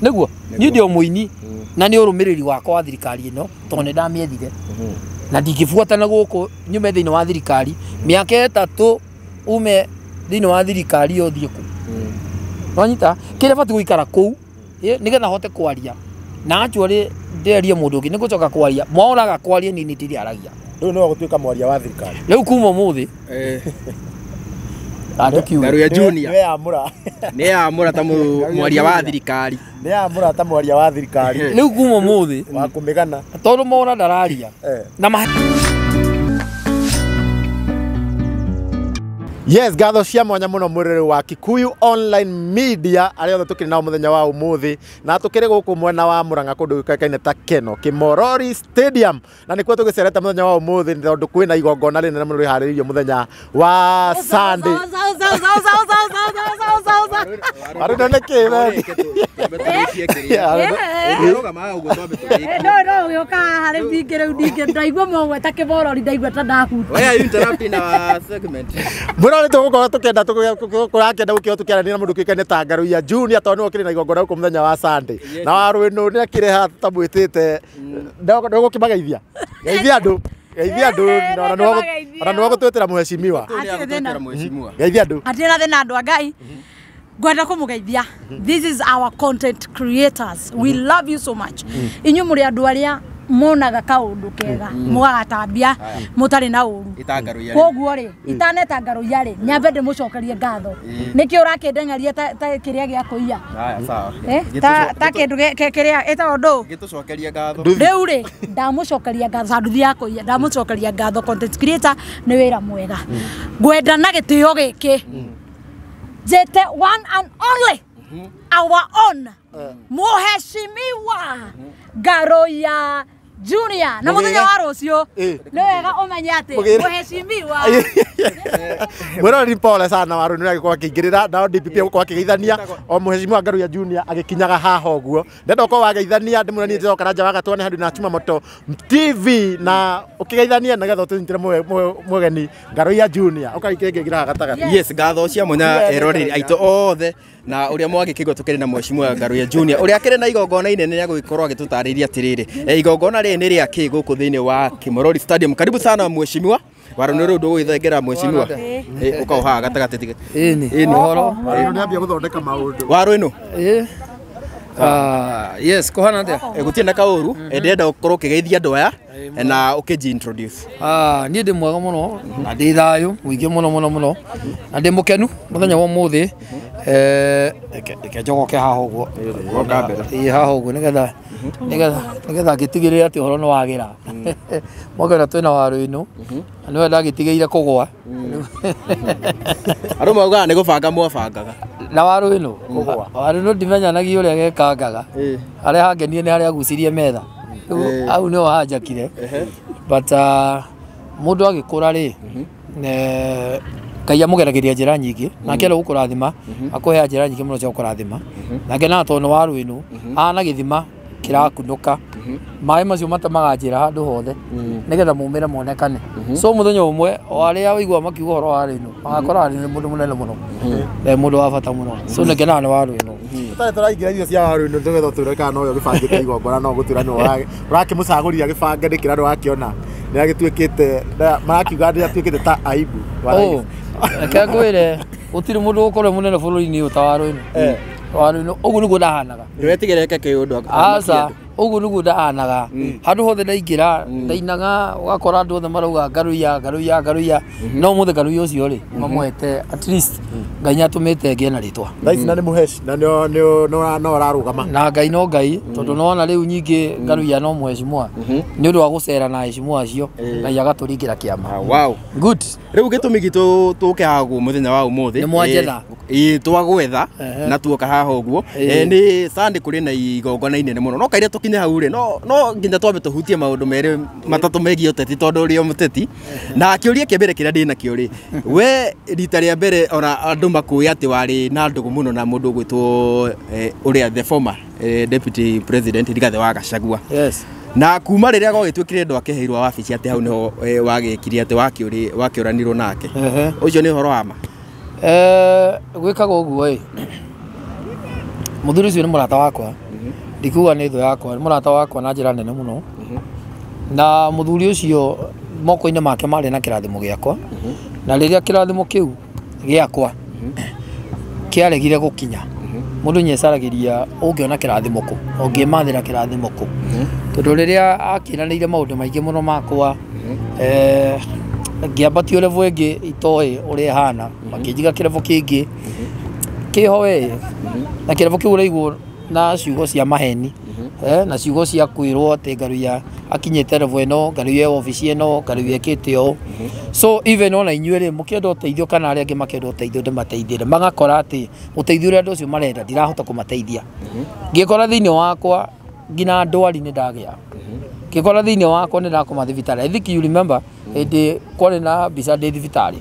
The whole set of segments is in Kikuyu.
Nĩguo niĩ ndĩ o mũini na nĩ ũrũmĩrĩri wakwa wa thirikari ĩno tondũ nĩ ndamĩethire na ndingĩbuatana gũkũ nyume thĩinĩ wa thirikari mĩaka 3 ume thĩinĩ wa thirikari ĩyo thiĩ kũ. Wanyita kĩrĩa batiĩ gũikara kũu nĩgetha hote kwaria na actually ndĩarie mũndũ ũngĩ nĩngũcoka kwaria mwaoraga kwaria niĩ ndirĩ aragia. Rĩu nĩwe gũtuĩka mwaria wa thirikari. Rĩu kuma ũmũthĩ Ngaruya Junior. Nĩ yamũra. Nĩ yamũra ta mwaria wa thirikari. Nĩ yamũra ta mwaria wa thirikari. Rĩu kuma ũmũthĩ wa kũmĩgana tondũ mora ndararia na Yes, ngatho cia mwanya mũno mwĩrĩrĩ wa Kikuyu Online Media arĩa othe tũkĩrĩ nao mũthenya wa ũmũthĩ na tũkĩrĩ gũkũ mwena wa Murang'a kũndũ gũkaine ta Keno Kimorori Stadium na nĩkuo tũgĩcerete mũthenya wa ũmũthĩ tondũ kwĩna igongona rĩnene mũno rĩharĩrĩirio mũthenya wa Sunday. Arĩ nĩ kĩ we? No ũgĩũka haha rĩu ningĩ rĩu ningĩ ndaigua mogweta Kĩmorori ndaigua ta ndahuta. Why are you interrupting our segment? Mwĩrore tũgũkorwo tũkĩenda kũrakĩenda gũkĩo tũkĩaranĩria na mũndũ kĩũkaine ta Ngaruiya Junior tondũ nĩwe ũkĩrĩ na igongona gũkũ mũthenya wa Sunday. Na Waruinu nĩ akĩrĩ haha tũtamwĩtĩte. Ndũgũkĩmageithia? Geithia andũ. Geithia andũ ona nĩwe gũtwĩtĩra mheshimiwa. Geithia andũ. Hatirĩ na thĩna andũ a Ngai. Ngwenda kũmũgeithia. This is our content creators. We love you so much. Inyuĩ mũrĩ andũ arĩa monaga kaũndũ kega mũgagatambia mũtarĩ na ũru. Koguo rĩ itaneta Ngaruiya rĩ nyambe ndĩmũcokerie ngatho. Nĩkĩ ũrakĩndeng'eria ta kĩrĩa gĩa kũiya? Ta kĩndũ kĩrĩa ĩtagwo ndũ? Gĩtũcokerie ngatho. Rĩu rĩ ndamũcokeria ngatho ta nduthi ya kũiya ndamũcokeria ngatho content creator nĩ wĩra mwega. Ngwenda na gĩtĩo gĩkĩ njĩte one and only our own Mheshimiwa Ngaruiya Junior na muthenya wa rũciũ nĩ wega ũmenye atĩ Mheshimiwa Mwĩroreri pole sana Waruinu nĩ agĩkorwo akĩingĩrĩra nao DPP agũkorwo akĩgeithania o Mheshimiwa Ngaruiya Junior agĩkinyaga haha ũguo. Ndenda ũkorwo wageithania ndĩmwĩre niĩ njoka na nja wa gatwane handũ na Chuma Moto TV na ũkĩgeithania nĩgetha ũtũnyitĩre mũgeni Ngaruiya Junior ũkaikĩngĩra haha gatagatĩ. Yes, ngatho cia mwanya eroreri aitũ othe na ũrĩa mwagĩkĩigua tũkĩrĩ na Mheshimiwa Ngaruiya Junior ũrĩa akĩrĩ na igongona inene rĩa gũgĩkorwo agĩtũtarĩria atĩrĩrĩ igongona rĩrĩ nĩ rĩa kĩ gũkũ thĩinĩ wa Kimorori Stadium. Karibu sana Mheshimiwa Waruinu rĩu ndũgũgĩthengera Mheshimiwa ũkao haha gatagatĩ tiga. Ĩni ũhoro Waruinu nĩ ambia gũthondeka maũndũ. Waruinu yes kũhana atĩa? Gũtirĩ na kaũru ndĩrenda ũkorwo ũkĩgeithia andũ aya na ũkĩnji introduce. Niĩ ndĩ mwega mũno na ndĩ thayũ mũingĩ mũno mũno mũno na ndĩ mũkenu mũthenya wa ũmũthĩ. Reke njogoke haha ũguo haha ũguo nĩgetha nĩgetha ngĩtigĩrĩre atĩ ũhoro nĩ wagĩra. Mwaka ũrĩa twĩna Waruinu na nĩwe ndagĩtigĩire kũgũa. Andũ maugaga nĩ gũbanga mwabangaga. Na Waruinu Waruinu ndimenyanagia ũrĩa gekangaga. Harĩa hangenie nĩ harĩa agucirie metha. Hau nĩho hanjakire. But mũndũ agĩkũra rĩ Ngai amũgeragĩria njĩra nyingĩ nake arĩ gũkũrathima akũhea njĩra nyingĩ mũno cia gũkũrathima nake na tondũ nĩ Waruinu ahana gĩthima kĩrakunũka maĩ macio matemaga njĩra handũ hothe nĩgetha maumĩre monekane. So mũthenya ũmwe o arĩa ũigua makiuga ũhoro wa Waruinu magakora Waruinu nĩ mũndũ mũnene mũno na mũndũ wa bata mũno. So nĩngenaga nĩ Waruinu. Tũtarĩ tũraingĩra irio cia Waruinu nĩgetha ũtwĩre kana nowe ũgĩbangĩte igongona no gũtwĩra nĩwe ũrakĩmũcagũrire agĩbange nĩkĩ na ndũrakĩona nĩ agĩtuĩkĩte marakiuga nĩ atuĩkĩte ta aibu. Reke ngwĩre gũtirĩ mũndũ ũgũkorwo mũnene bũrũri-inĩ ũyũ ta Waruinu. Waruinu ũguo nĩguo ndahanaga. Ndũretigĩra eke kĩũndũ. Aca ũguo nĩguo ndahanaga. Handũ hothe ndaingĩra ndainaga ũgakora andũ othe marauga Ngaruiya Ngaruiya Ngaruiya no ũmũthĩ Ngaruiya ũcio rĩ mamũhete at least Ngai nĩatũmĩte ngĩe na rĩtwa. Thaa ici na nĩ mũheci na no ũrarũgama. Na Ngai no Ngai tondũ nĩwona rĩu nyingĩ Ngaruiya no mheshimiwa nĩ ũndũ wa gũcera na heshimiwa acio Ngai agatũringĩra kĩama. Wow. Good. Rĩu gĩtũmi gitũ tũke haha ũguo mũthenya wa ũmũthĩ nĩ mwanjetha. Twagwetha na tuoka haha ũguo nĩ Sunday kũrĩ na igongona inene mũno no kaire tũkinye hau rĩ no nginya twambe tũhutie maũndũ merĩ matatũ megiĩ ũteti tondũ ũrĩ o mũteti. Na kĩũria kĩa mbere kĩrĩa ndĩ nakĩo rĩ we rita rĩa mbere ona andũ makũĩ atĩ warĩ na ndũgũ mũno na mũndũ ũgwĩtwo ũrĩa the former deputy president Rigathĩ wa Gachagua. Yes. Na kuma rĩrĩa gwagĩtuĩkire ndwakeheirwo wabici atĩ hau nĩho wagĩkire atĩ wakĩũranirwo nake. Ũcio nĩ ũhoro wa ma? Gwĩkaga ũguo ĩ mũthuri ũcio nĩ mũrata wakwa Ndikuga nĩ thũ yakwa, nĩ mũrata wakwa na njĩra nene mũno. Na mũthuri ũcio moko-inĩ make marĩ na kĩrathimo gĩakwa. Na rĩrĩa kĩrathimo kĩu gĩakwa kĩaregire gũkinya, mũndũ nĩecaragĩria ũngĩona kĩrathimo kũ, ũngĩmathĩra kĩrathimo kũ. Tondũ rĩrĩa akĩranĩire maũndũ maingĩ mũno makwa, ngĩambatio level ĩngĩ itoĩ ũrĩa ĩhana, makĩnjiga kĩrevo kĩngĩ kĩho we, na kĩrevo kĩu ũraigwo na ciugo cia maheni, na ciugo cia kwĩrwo atĩ Ngaruiya akinyĩte level ĩno, Ngaruiya e obici ĩno, Ngaruiya ekĩte ũũ. So even ona inyuĩ rĩ, mũkĩenda ũteithio kana arĩa angĩ makĩenda ũteithio ndĩmateithĩre, magakora atĩ ũteithio ũrĩa andũ acio marenda ndirahota kũmateithia. Ngĩkora thĩinĩ wakwa nginya ndwari nĩ ndagĩa. Ngĩkora thĩinĩ wakwa nĩ ndakoma thibitarĩ. I think you remember hĩndĩ kwarĩ na mbica ndĩ thibitarĩ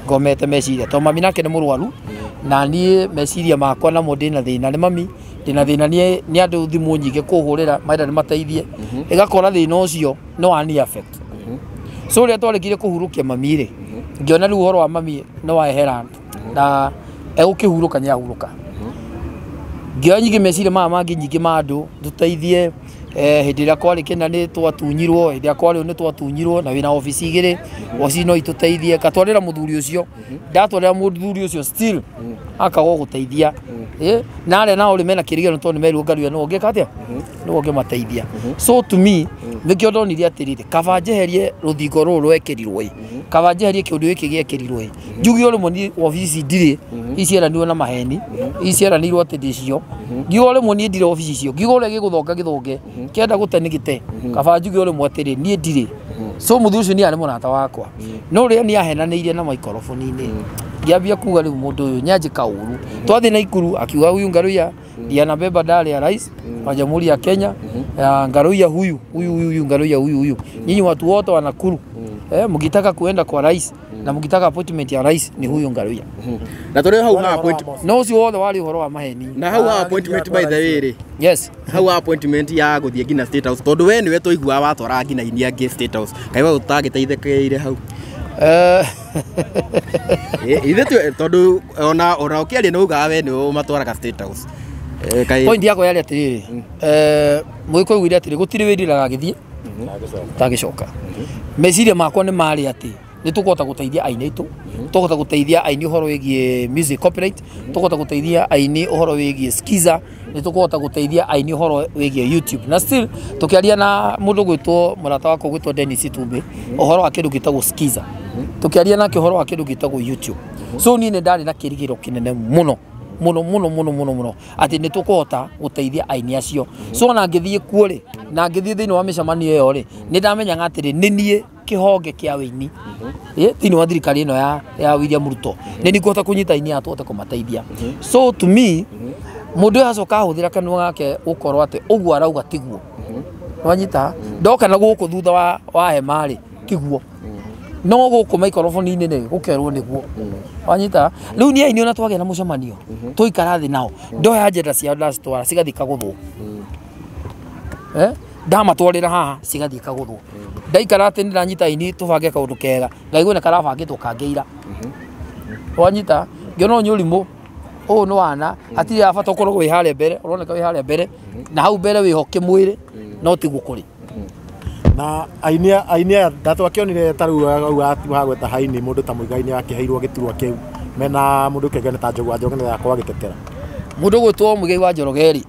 ngomete meciria, tondũ mami nake nĩ mũrwaru, na niĩ meciria makwa namo ndĩna thĩna nĩ mami, ndĩna thĩna nĩ andũ thimũ nyingĩ kũhũrĩra marenda nĩmateithie, ĩgakora thĩna ũcio nĩ wani affect. So rĩrĩa twarĩkirie kũhurũkia mami rĩ, ngĩona rĩu ũhoro wa mami nĩ wehera na egũkĩhurũka nĩ ahurũka. Ngĩoya nyingĩ meciria maya mangĩ nyingĩ ma andũ tũteithie, hĩndĩ ĩrĩa kwarĩ kĩna nĩ twatunyirwo, hĩndĩ ĩrĩa kwarĩ ũũ nĩ twatunyirwo, na wĩna obici igĩrĩ, obici no itũteithie. Ngatwarĩra mũthuri ũcio, ndatwarĩra mũthuri ũcio still akaga gũteithia. Na arĩa nao rĩ mena kĩrĩgĩrĩro tondũ nĩ merirwo Ngaruiya nĩwe ũngĩka atĩa, nĩwe ũngĩmateithia. So to me nĩkĩo ndonire atĩrĩrĩ, kaba njeherie rũthingo rũrũ rwekĩrirwo ĩ, kaba njeherie kĩũndũ gĩkĩ gĩekĩrirwo ĩ, njuge o rĩmwe niĩ obici ndirĩ, icieranirwo na maheni, icieranirwo atĩ ndĩcio, ngiuga o rĩmwe niĩ ndirĩ obici icio, ngiuga ũrĩa gĩgũthonga gĩthonge, kĩenda gũte nĩ gĩte, kaba njuge o rĩmwe atĩrĩ niĩ ndirĩ. So mũthuri ũcio nĩ arĩ mũrata wakwa, no rĩrĩa nĩ ahenanĩirie na maikoroboni-inĩ, ngĩambia kuga rĩu mũndũ ũyũ nĩanjĩka ũru. Twathiĩ Naikuru akiuga huyu Ngaruiya ndiye anabeba dali ya rais wa Jamhuri ya Kenya, Ngaruiya huyu huyu huyu Ngaruiya huyu huyu, nyinyi watu wote wa Nakuru, mkitaka kuenda kwa rais na mkitaka appointment ya rais ni huyu Ngaruiya. Na tũrĩ hau ha appointment, No ũcio wothe warĩ ũhoro wa maheni. Na hau ha appointment by the way rĩ, Yes. hau ha appointment ya gũthiĩ nginya State House, tondũ we nĩwe tũiguaga watwaraga nginya aini angĩ State House, kaĩ we ũtagĩteithĩkĩire hau? Ithuĩ tondũ ona ũkĩaria nĩ ugaga we nĩwe ũmatwaraga State House. Point yakwa yarĩ atĩrĩrĩ, mũgĩkũyũ augire atĩrĩ gũtirĩ wĩriraga agĩthiĩ tagĩcoka. Meciria makwa nĩ marĩ atĩ nĩ tũkũhota gũteithia aini aitũ, tũkũhota gũteithia aini ũhoro wĩgiĩ music copyright, tũkũhota gũteithia aini ũhoro wĩgiĩ skiza, nĩ tũkũhota gũteithia aini ũhoro wĩgiĩ YouTube. Na still tũkĩaria na mũndũ gwĩtwo mũrata wakwa gwĩtwo Dennis Itumbi ũhoro wa kĩndũ gĩtagwo skiza, tũkĩaria nake ũhoro wa kĩndũ gĩtagwo YouTube. So niĩ nĩ ndarĩ na kĩrĩgĩrĩro kĩnene mũno mũno mũno mũno mũno mũno atĩ nĩ tũkũhota gũteithia aini acio. So ona ngĩthiĩ kuo rĩ, na ngĩthiĩ thĩinĩ wa mĩcemanio ĩyo rĩ, nĩ ndamenyaga atĩrĩ nĩ niĩ kĩhonge kĩa wĩini thĩinĩ wa thirikari ĩno ya William Ruto, nĩ niĩ ngũhota kũnyita aini aya tũhote kũmateithia. So to me mũndũ ũyũ acoka ahũthĩra kanua gake gũkorwo atĩ ũguo arauga tiguo, nwanyita ndoka na gũkũ thutha wa hema rĩ tiguo, no gũkũ maikoroboni-inĩ rĩ gũkerwo nĩguo, wanyita. Rĩu niĩ aini ona twagĩa na mũcemanio tũikara thĩ nao, ndoya agenda ciao ndacitwara cigathiĩ ikagũthwo, ndamatwarĩra haha cigathiĩ ikagũthwo, ndaikara atĩ nĩ ndanyita aini tũbange kaũndũ kega, ngaigua nĩ karabangĩtwo kangĩira, wanyita. Ngĩona ũyũ nĩ ũrimũ, ũyũ nĩ wana, hatirĩ bata ũkorwo wĩ harĩa mbere, ũroneka wĩ harĩa mbere na hau mbere wĩho kĩmwĩrĩ, no tiguo kũrĩ. Na aini aya ndatwakĩonire ta rĩu hagweta haini mũndũ ta Muigai nĩ akĩheirwo gĩturwa kĩu mena mũndũ kĩngĩ ta Njogu wa Njoroge nĩ akorwo agĩtetera mũndũ gwĩtwo Muigai wa Njoroge rĩ,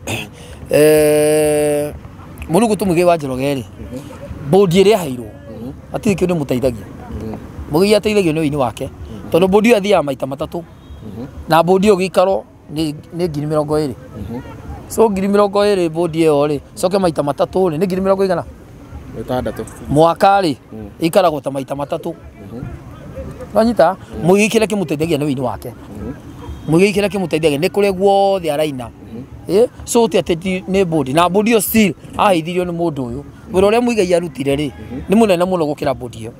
mũndũ gwĩtwo Muigai wa Njoroge rĩ, bũndi ĩrĩa aheirwo hatirĩ kĩndũ ĩmũteithagia. Muigai ateithagio nĩ ũini wake, tondũ bũndi ĩyo athiaga maita matatũ, na bũndi ĩyo gĩikaro nĩ 20,000. So 20,000 bũndi ĩyo rĩ, coke maita matatũ rĩ, nĩ 20,000 igana 6 mwaka rĩ, ĩikaragwo ta maita matatũ. Nwanyita, Muigai kĩrĩa kĩmũteithagia nĩ ũini wake. Muigai kĩrĩa kĩmũteithagia nĩ kũrĩa guothe araina. So ti atĩ nĩ bũndi, na bũndi ĩyo still aheithirio nĩ mũndũ ũyũ. Wĩra ũrĩa Muigai arutire rĩ, nĩ mũnene mũno gũkĩra bũndi ĩyo.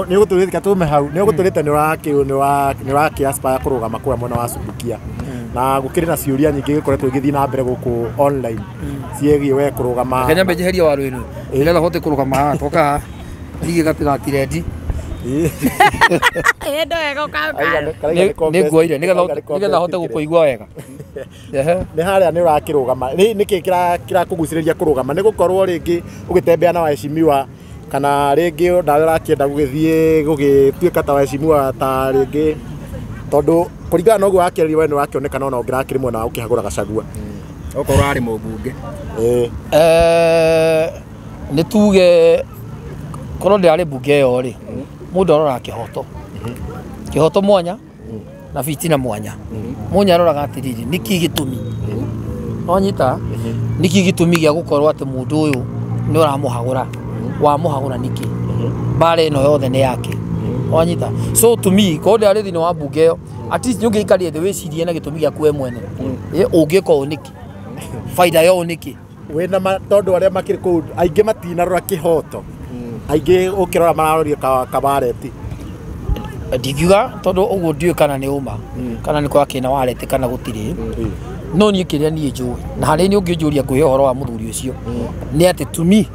Nĩ ũgũtũrĩte tume hau, nĩ ũgũtũrĩte nĩ ũrakĩ aspire kũrũgama kũrĩa mwena wa Subukia. Na gũkĩrĩ na ciũria nyingĩ gĩkoretwo igĩthiĩ na mbere gũkũ online ciĩgiĩ we kũrũgama. Kenya mbe njeherie waru ĩno, nĩgetha hote kũrũgama haha, toka haha, thiĩ gatigatire ndi. Ĩĩ wega ũkau. Nĩ nguoire nĩgetha hote gũkũigua wega. Nĩ harĩa nĩ ũrakĩrũgama. Nĩkĩ kĩrakũgucĩrĩria kũrũgama? Nĩ gũkorwo rĩngĩ ũgĩtembea na waheshimiwa kana rĩngĩ nawe ũrakĩenda gũgĩthiĩ gũgĩtuĩka ta waheshimiwa ta rĩngĩ tondũ kũringana na ũguo wakĩaria we nĩ ũrakĩonekana ona ũngĩrakĩrĩ mwena wa ũkĩhagũra Gachagua. Okorwo arĩ mũmbunge. Nĩ tuge korwo ndĩrarĩ mbunge ĩyo rĩ, mũndũ aroraga kĩhoto. Kĩhoto mwanya na fitina mwanya. Mwanya aroraga atĩrĩrĩ, nĩkĩ gĩtũmi? Wanyita? Nĩkĩ gĩtũmi gĩa gũkorwo atĩ mũndũ ũyũ nĩ ũramũhagũra? Wamũhagũra nĩkĩ? Mbara ĩno yothe nĩ yake. Wanyita? So to me, korwo ndĩrarĩ thĩinĩ wa mbunge ĩyo, at least nĩ ũngĩikarire thĩ wĩcirie na gĩtũmi gĩaku we mwene. Ũngĩka ũũ nĩkĩ? Baida ya ũũ nĩkĩ? Wĩna tondũ arĩa makĩrĩ kũu aingĩ matinarora kĩhoto. Aingĩ ũkĩrora mararoria kawareti. Ndingiuga tondũ ũguo ndiũĩ kana nĩ ũma kana nĩ kwakĩna wareti kana gũtirĩ. No niĩ kĩrĩa niĩ njũĩ na harĩa niĩ ũngĩnjũria ngwĩhe ũhoro wa mũthuri ũcio nĩ atĩ to me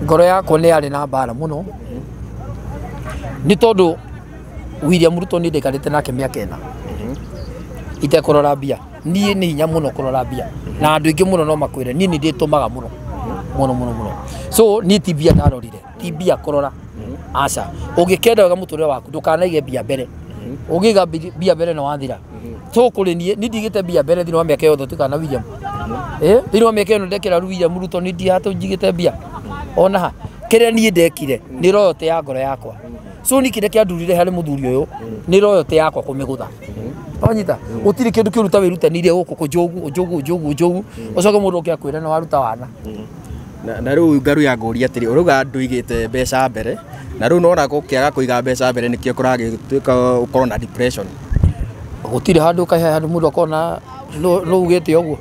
ngoro yakwa nĩ yarĩ na mbara mũno nĩ tondũ William Ruto nĩ ndaikarĩte nake mĩaka 4 itekũrora mbia. Niĩ nĩ hinya mũno kũrora mbia na andũ aingĩ mũno no makwĩre niĩ nĩ ndĩtũmaga mũno mũno mũno mũno. So niĩ ti mbia ndarorire, ti mbia kũrora, aca. Ũngĩkenda wega mũtũrĩre waku ndũkanaige mbia mbere. Ũngĩiga mbia mbere no wathira. So kũrĩ niĩ nĩ ndigĩte mbia mbere thĩinĩ wa mĩaka yothe tuĩkaga na William. Thĩinĩ wa mĩaka ĩno ndekĩra William Ruto nĩ ndihatũ njigĩte mbia ona ha. Kĩrĩa niĩ ndekire nĩ royalty ya ngoro yakwa. So niĩ kĩrĩa kĩandurire harĩ mũthuri ũyũ nĩ royalty yakwa kũmĩgũtha. Wanyita? Gũtirĩ kĩndũ kĩũru ta wĩrutanĩirie gũkũ kũnjogu njogu njogu njogu ũcoke mũndũ ũke akwĩre nĩ waruta wana. Na rĩu ngaru ya ngũria atĩrĩ, ũrauga ndũigĩte mbeca mbere na rĩu nona gũkĩaga kũiga mbeca mbere nĩkĩo kũragĩtuĩka ũkorwo na depression. Gũtirĩ handũ kahe handũ mũndũ akona no ugĩte ũguo.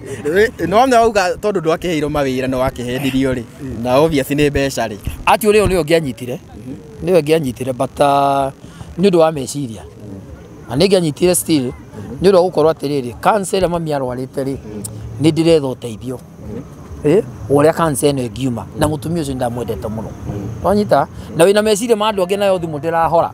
No na uga tondũ ndwakĩheirwo mawĩra no wakĩhendirio rĩ na obviously nĩ mbeca rĩ. Ati ũrĩa nĩwe ũngĩanyitire. Nĩwe ũngĩanyitire but nĩ ũndũ wa meciria. Na nĩ ngĩanyitire still nĩ ũndũ wa gũkorwo atĩrĩrĩ cancer ĩrĩa mami arwarĩte rĩ nĩ ndĩretha ũteithio. Ũrĩa cancer ĩno ĩngiuma na mũtumia ũcio ndamwendete mũno. Wanyita? Na wĩna meciria ma andũ angĩ nayo thimũ ndĩrahora.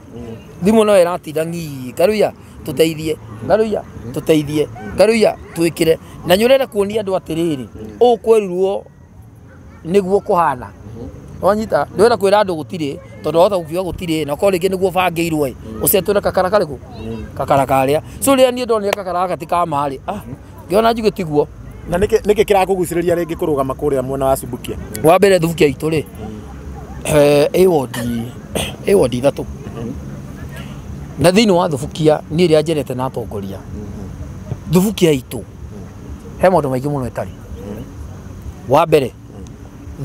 Thimũ no ĩratinda ng'ii, Ngaruiya tũteithie, Ngaruiya tũteithie, Ngaruiya twĩkĩre. Na nĩ ũrenda kuonia andũ atĩrĩrĩ, ũũ kwerirwo nĩguo kũhana. Wanyita? Ndĩrenda kwĩra andũ gũtirĩ tondũ wahota gũkiuga gũtirĩ na korwo rĩngĩ nĩguo bangĩirwo ĩ ũcetũre kakara karĩkũ? Kakara karĩa. So rĩrĩa niĩ ndonire kakara gaka ti ka ma rĩ, ngĩona njuge tiguo. Na nĩkĩ kĩrakũgucĩrĩria rĩngĩ kũrũgama kũrĩa mwena wa Subukia? Wa mbere Thubukia itũ rĩ, ĩ wodi 3. Na thĩinĩ wa Thubukia niĩ rĩrĩa njerete na atongoria, Thubukia itũ he maũndũ maingĩ mũno ĩtarĩ. Wa mbere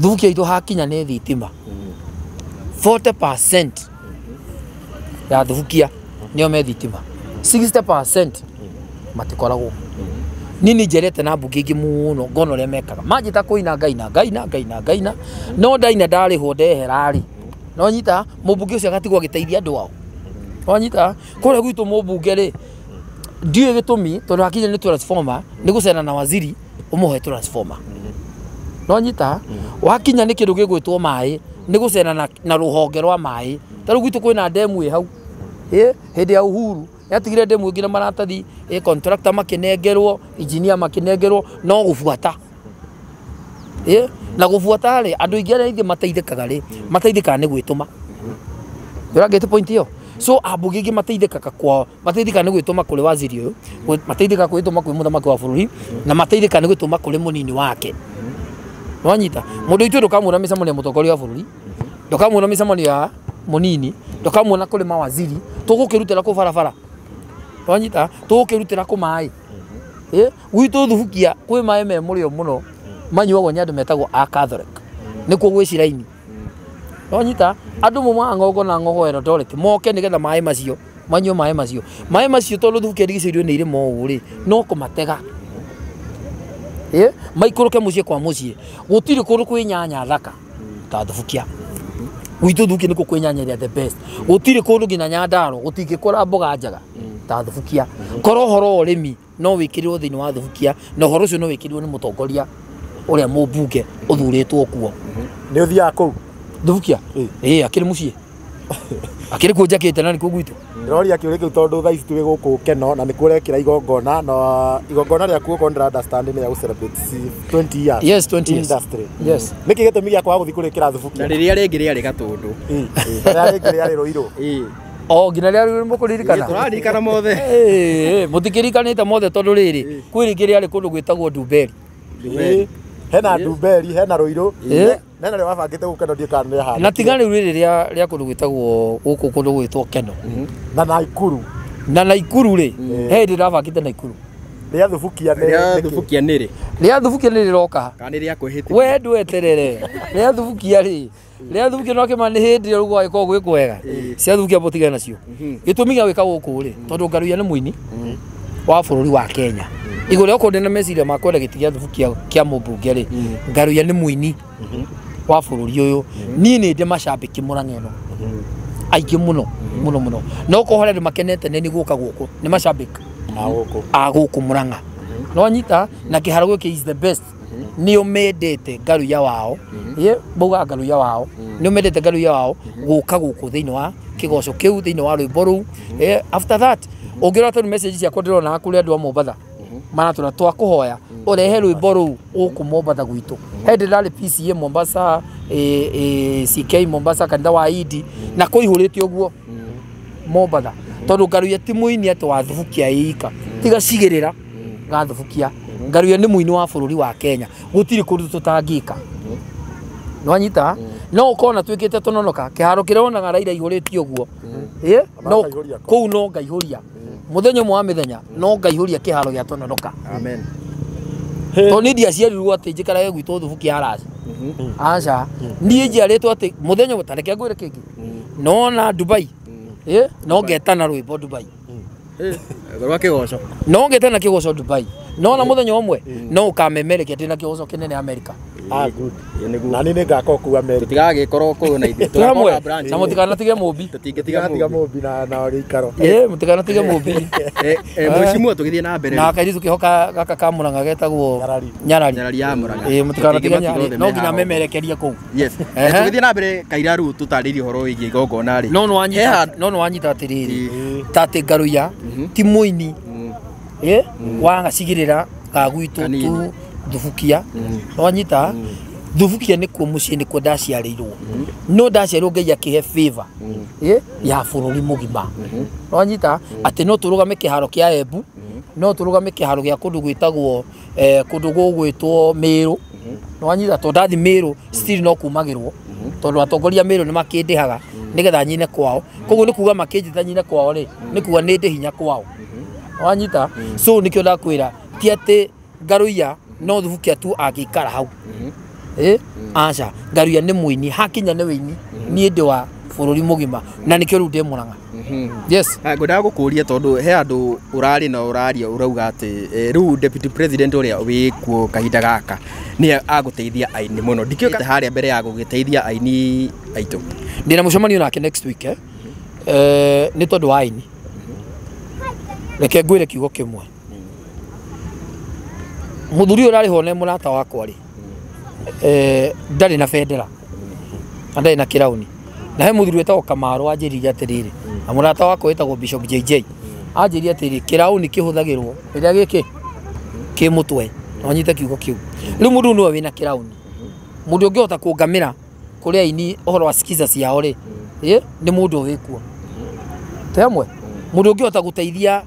Thubukia itũ hakinya nĩ thitima 40% ya Thubukia nĩo me thitima, 60% matikoragwo. Niĩ nĩ njerete na mbunge ingĩ mũno ngona ũrĩa mekaga. Manjĩta kũina ngaina ngaina ngaina ngaina no ndaina ndarĩhwo ndehera rĩ, no nyita mũmbunge ũcio agatigwo agĩteithia andũ ao. Wanyita? Kũrĩa gwitũ mũmbunge rĩ ndiũĩ gĩtũmi tondũ hakinya nĩ transformer nĩ gũcera na waziri ũmũhe transformer. No nyita? Wakinya nĩ kĩndũ gĩgwĩtwo maĩ nĩ gũcera na rũhonge rwa maĩ. Ta rĩu gwitũ kwĩna ndemu ĩ hau. Hĩndĩ ya Uhuru yatigire ndemu ĩngĩ na maratathi, contractor makĩnengerwo, engineer makĩnengerwo no gũbuata. Na gũbuata rĩ andũ aingĩ arĩa aingĩ mateithĩkaga rĩ mateithĩkaga nĩ gwĩtũma. Ndũrangĩte point ĩyo? So ambunge aingĩ mateithĩkaga kwao, mateithĩkaga nĩ gwĩtũma kũrĩ waziri ũyũ, mateithĩkaga gwĩtũma kwĩ mũthamaki wa bũrũri na mateithĩkaga nĩ gwĩtũma kũrĩ mũnini wake. Wanyita? Mũndũ witũ ndũkamuona mĩcemanio ya mũtongoria wa bũrũri, ndũkamuona mĩcemanio ya mũnini, ndũkamuona kũrĩ mawaziri, tũgũkĩrutĩra kũ barabara. Wanyita? Tũgũkĩrutĩra kũ maĩ. Gwitũ Thubukia kwĩ maĩ me mũrĩo mũno manyuagwo nĩ andũ metagwo a Catholic. Nĩkuo gwĩ ciraini. Wanyita? Andũ maumaga ng'ongo na ng'ongo Eldoret moke nĩgetha maĩ macio manyue maĩ macio. Maĩ macio tondũ Thubukia ĩrigicĩirio nĩ irĩma ũũ rĩ no kũmatega. Maikũrũke mũciĩ kwa mũciĩ. Gũtirĩ kũndũ kwĩ nyanya thaka ta Thubukia. Gwitũ Thubukia nĩkuo kwĩ nyanya ĩrĩa the best. Gũtirĩ kũndũ nginya Nyandarua gũtingĩkũra mboga njega ta Thubukia. Korwo ũhoro wa ũrĩmi no wĩkĩrĩrwo thĩinĩ wa Thubukia na ũhoro ũcio no wĩkĩrĩrwo nĩ mũtongoria ũrĩa mũmbunge ũthurĩtwo kuo. Nĩ ũthiaga kũu? Thubukia? Ĩĩ, akĩrĩ mũciĩ. Akĩrĩ kuo njakĩte na nĩkuo gwitũ. Ndĩroria kĩũria kĩu tondũ thaa ici twĩ gũkũ Keno na nĩkuo ũrekĩra igongona na igongona rĩaku okorwo ndĩra understand nĩ rĩa gũ celebrate 20 years. Yes, 20 years. Industry. Yes. Nĩkĩ gĩtũmi gĩa kwaga gũthiĩ kũrĩkĩra Thubukia? Na rĩrĩa rĩngĩ rĩarĩ Gatũndũ. Rĩrĩa rĩngĩ rĩarĩ Rũirũ. O nginya rĩrĩa mũkũririkana. Tũraririkana mothe. Mũtikĩrikanĩte mothe tondũ rĩrĩ kwĩ rĩngĩ rĩarĩ kũndũ gwĩtagwo Ndumberi. Hena Ndumberi, hena Rũirũ. Nena rĩ wabangĩte gũkũ Keno ndiũĩ kana nĩ hana. Na tiga rĩu rĩrĩ rĩa kũndũ gwĩtagwo gũkũ kũndũ gwĩtwo Keno. Na Naikuru. Na Naikuru rĩ, he hĩndĩ ndĩrabangĩte Naikuru. Rĩa Thubukia nĩ Rĩa Thubukia nĩ rĩ? Rĩa Thubukia nĩ rĩroka. Kana nĩ rĩa kwĩhĩtithia? We ndweterere. Rĩa Thubukia rĩ. Rĩa Thubukia no kĩma nĩ hĩndĩ ĩrĩa gũgagĩkorwo gwĩ kwega. Cia Thubukia mũtigane nacio. Gĩtũmi gĩa gwĩka gũkũ rĩ, tondũ Ngaruiya nĩ mũini wa bũrũri wa Kenya. Igũrũ rĩa gũkorwo ndĩna meciria ma kwenda gĩtĩ gĩa Thubukia kĩa mũmbunge rĩ, Ngaruiya nĩ mũini wa bũrũri ũyũ. Niĩ nĩ ndĩ macambĩki Murang'a ĩno aingĩ mũno mũno mũno, no okorwo harĩ andũ makenete nĩ gũka gũkũ nĩ macambĩki a gũkũ Murang'a. No nyita na kĩharo gĩkĩ is the best. Nĩo mendete Ngaruiya wao, maugaga Ngaruiya wao, nĩo mendete Ngaruiya wao gũka gũkũ thĩinĩ wa kĩgoco kĩu, thĩinĩ wa rwĩmbo rũu. After that ũngĩrora tondũ message ciakwa ndĩrona kũrĩ andũ a Mombatha maratũra twakũhoya ũrehe rwĩmbo rũu gũkũ Mombatha gwitũ. He hĩndĩ ndarĩ PCA Mombasa, CK Mombasa, kanitha wa Idi, na kũihũrĩte ũguo Mombatha, tondũ Ngaruiya ti mũini atĩ wa Thubukia ĩika, tiga cigĩrĩra ga Thubukia. Ngaruiya nĩ mũini wa bũrũri wa Kenya, gũtirĩ kũndũ tũtangĩka. Nĩwanyita? No ũkorwo na twĩkĩte tũnonoka kĩharo kĩrĩa wonaga Raila ihũrĩtie ũguo, no kũu no ngaihũria mũthenya ũmwe wa mĩthenya, no ngaihũria kĩharo gĩa Tononoka. Amen. Tondũ niĩ ndiaciarirwo atĩ njikarage gwitũ Thubukia araci. Aca, niĩ njiarĩtwo atĩ mũthenya ũmwe, ta reke ngwĩre kĩngĩ, nona Dubai, no ngetana rwĩmbo Dubai. Rwa kĩgoco. No ngetana kĩgoco Dubai. Nona mũthenya ũmwe, no ũkamemerekia ndĩna kĩgoco kĩnene America. Ah, good. Na niĩ nĩngakorwo kũu America. Tũtigagĩkorwo kũu na ithuĩ. Twĩ hamwe, na mũtikanatige Mũmbi. Tũtingĩtiga Mũmbi na gĩikaro. Mũtikanatige Mũmbi. Mheshimiwa tũgĩthiĩ na mbere. Na kairĩtu kĩho gaka ka Murang'a getagwo Nyarari. Nyarari ya Murang'a. Mũtikanatige Nyarari. No nginya memerekerie kũu. Yes. Tũgĩthiĩ na mbere Kaira rĩu tũtarĩrie ũhoro wĩgiĩ igongona rĩ. No nĩwanyita atĩrĩrĩ, ta atĩ Ngaruiya ti mũini wa gacigĩrĩra ga gwitũ tu Thubukia. Nĩwanyita? Thubukia nĩkuo mũciĩ, nĩkuo ndaciarĩirwo. No ndaciarirwo Ngai akĩhe favor ya bũrũri mũgima. Nĩwanyita? Atĩ no tũrũgame kĩharo kĩa Embu, no tũrũgame kĩharo gĩa kũndũ gwĩtagwo kũndũ gũgwĩtwo Mĩrũ. Nĩwanyita? Tondũ ndathi Mĩrũ still no kumagĩrwo, tondũ atongoria Mĩrũ nĩ makĩndĩhaga nĩgetha nyine kwao. Koguo nĩ kuga makĩnjĩta nyine kwao rĩ, nĩ kuga nĩ ndĩ hinya kwao. Nĩwanyita? So nĩkĩo ndakwĩra ti atĩ Ngaruiya no Thubukia tu angĩikara hau. Aca, Ngaruiya nĩ mũini, hakinya nĩ wĩini, niĩ ndĩ wa bũrũri mũgima na nĩkĩo rĩu ndĩ Murang'a. Yes. Ngwendaga gũkũria tondũ he andũ ũrarĩ na ũraria ũrauga atĩ rĩu deputy president ũrĩa wĩkuo kahinda gaka nĩ agũteithia aini mũno. Ndikĩũĩ harĩa mbere ya gũgĩteithia aini aitũ. Ndĩna mũcemanio nake next week nĩ tondũ wa aini. Reke ngwĩre kiugo kĩmwe. Mũthuri ũyũ ũrarĩ ho nĩ mũrata wakwa rĩ, ndarĩ na bendera na ndarĩ na kĩrauni, na he mũthuri wĩtagwo Kamaru anjĩrire atĩrĩrĩ, na mũrata wakwa wĩtagwo Bishop JJ anjĩrire atĩrĩrĩ, kĩrauni kĩhũthagĩrwo rĩrĩa gĩkĩ kĩ mũtwe. No nyite kiugo kĩu. Rĩu mũndũ nĩwe wĩna kĩrauni, mũndũ ũngĩhota kũngamĩra kũrĩ aini ũhoro wa skiza ciao rĩ, nĩ mũndũ wĩkuo. Twĩ hamwe? Mũndũ ũngĩhota gũteithia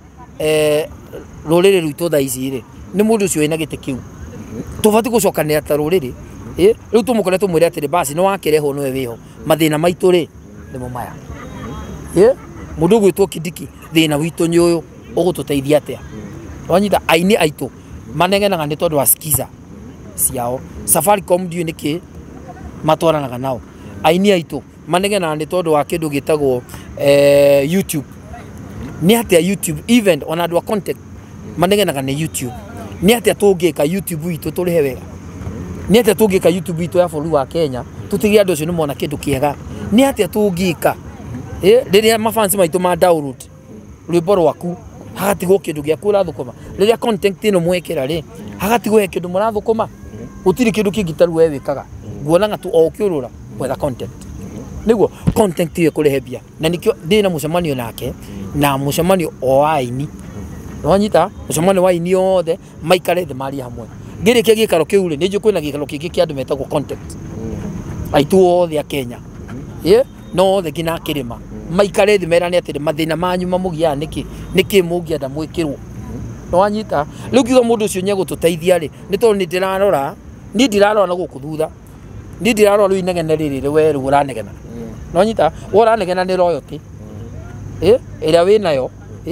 rũrĩrĩ rwitũ thaa ici rĩ, nĩ mũndũ ũcio wĩna gĩtĩ kĩu. Tũbatiĩ gũcokanĩra ta rũrĩrĩ. Rĩu tũmũkore tũmwĩre atĩrĩ, basi nĩ wakĩrehwo nĩwe wĩho, mathĩna maitũ rĩ nĩmo maya. Mũndũ ũgwĩtwo Kindiki, thĩna witũ nĩ ũyũ, ũgũtũteithia atĩa? Wanyita aini aitũ manegenaga nĩ tondũ wa skiza ciao. Safaricom ndiũĩ nĩkĩ matwaranaga nao. Aini aitũ manegenaga nĩ tondũ wa kĩndũ gĩtagwo YouTube. Nĩ atĩa YouTube even ona andũ a content manegenaga nĩ YouTube. Nĩ atĩa tũngĩka YouTube itũ tũrĩhe wega? Nĩ atĩa tũngĩka YouTube itũ ya bũrũri wa Kenya tũtige andũ acio nĩ mona kĩndũ kĩega? Nĩ atĩa tũngĩka rĩrĩa mafans maitũ ma download rwĩmbo rwaku hagatigwo kĩndũ gĩaku ũrathũkũma, rĩrĩa content ĩno mwekĩra rĩ hagatigwo he kĩndũ mũrathũkũma, gũtirĩ kĩndũ kĩngĩ ta rĩu we wĩkaga, nguonaga tu o ũkĩũrũra gwetha content. Nĩguo content ĩyo ĩkũrehe mbia na nĩkĩo ndĩ na mũcemanio nake na mũcemanio o wa aini. Nĩwanyita mũcemanio wa aini othe maikare thĩ marie hamwe. Ngĩrĩkia gĩikaro kĩu rĩ, nĩ njũĩ kwĩna gĩikaro kĩngĩ kĩa andũ metagwo content aitũ othe a Kenya. No othe nginya kĩrĩma maikare thĩ merane atĩrĩ mathĩna manyu mamũgiaga nĩkĩ, nĩkĩ mũngĩenda mwĩkĩrwo. Nĩwanyita rĩu ngiuga mũndũ ũcio nĩegũtũteithia rĩ, nĩ tondũ nĩ ndĩrarora, niĩ ndirarora na gũkũ thutha, niĩ ndirarora rĩu inegene rĩrĩ we rĩu ũranegena. Nĩwanyita we ũranegena nĩ royalty ĩrĩa wĩnayo,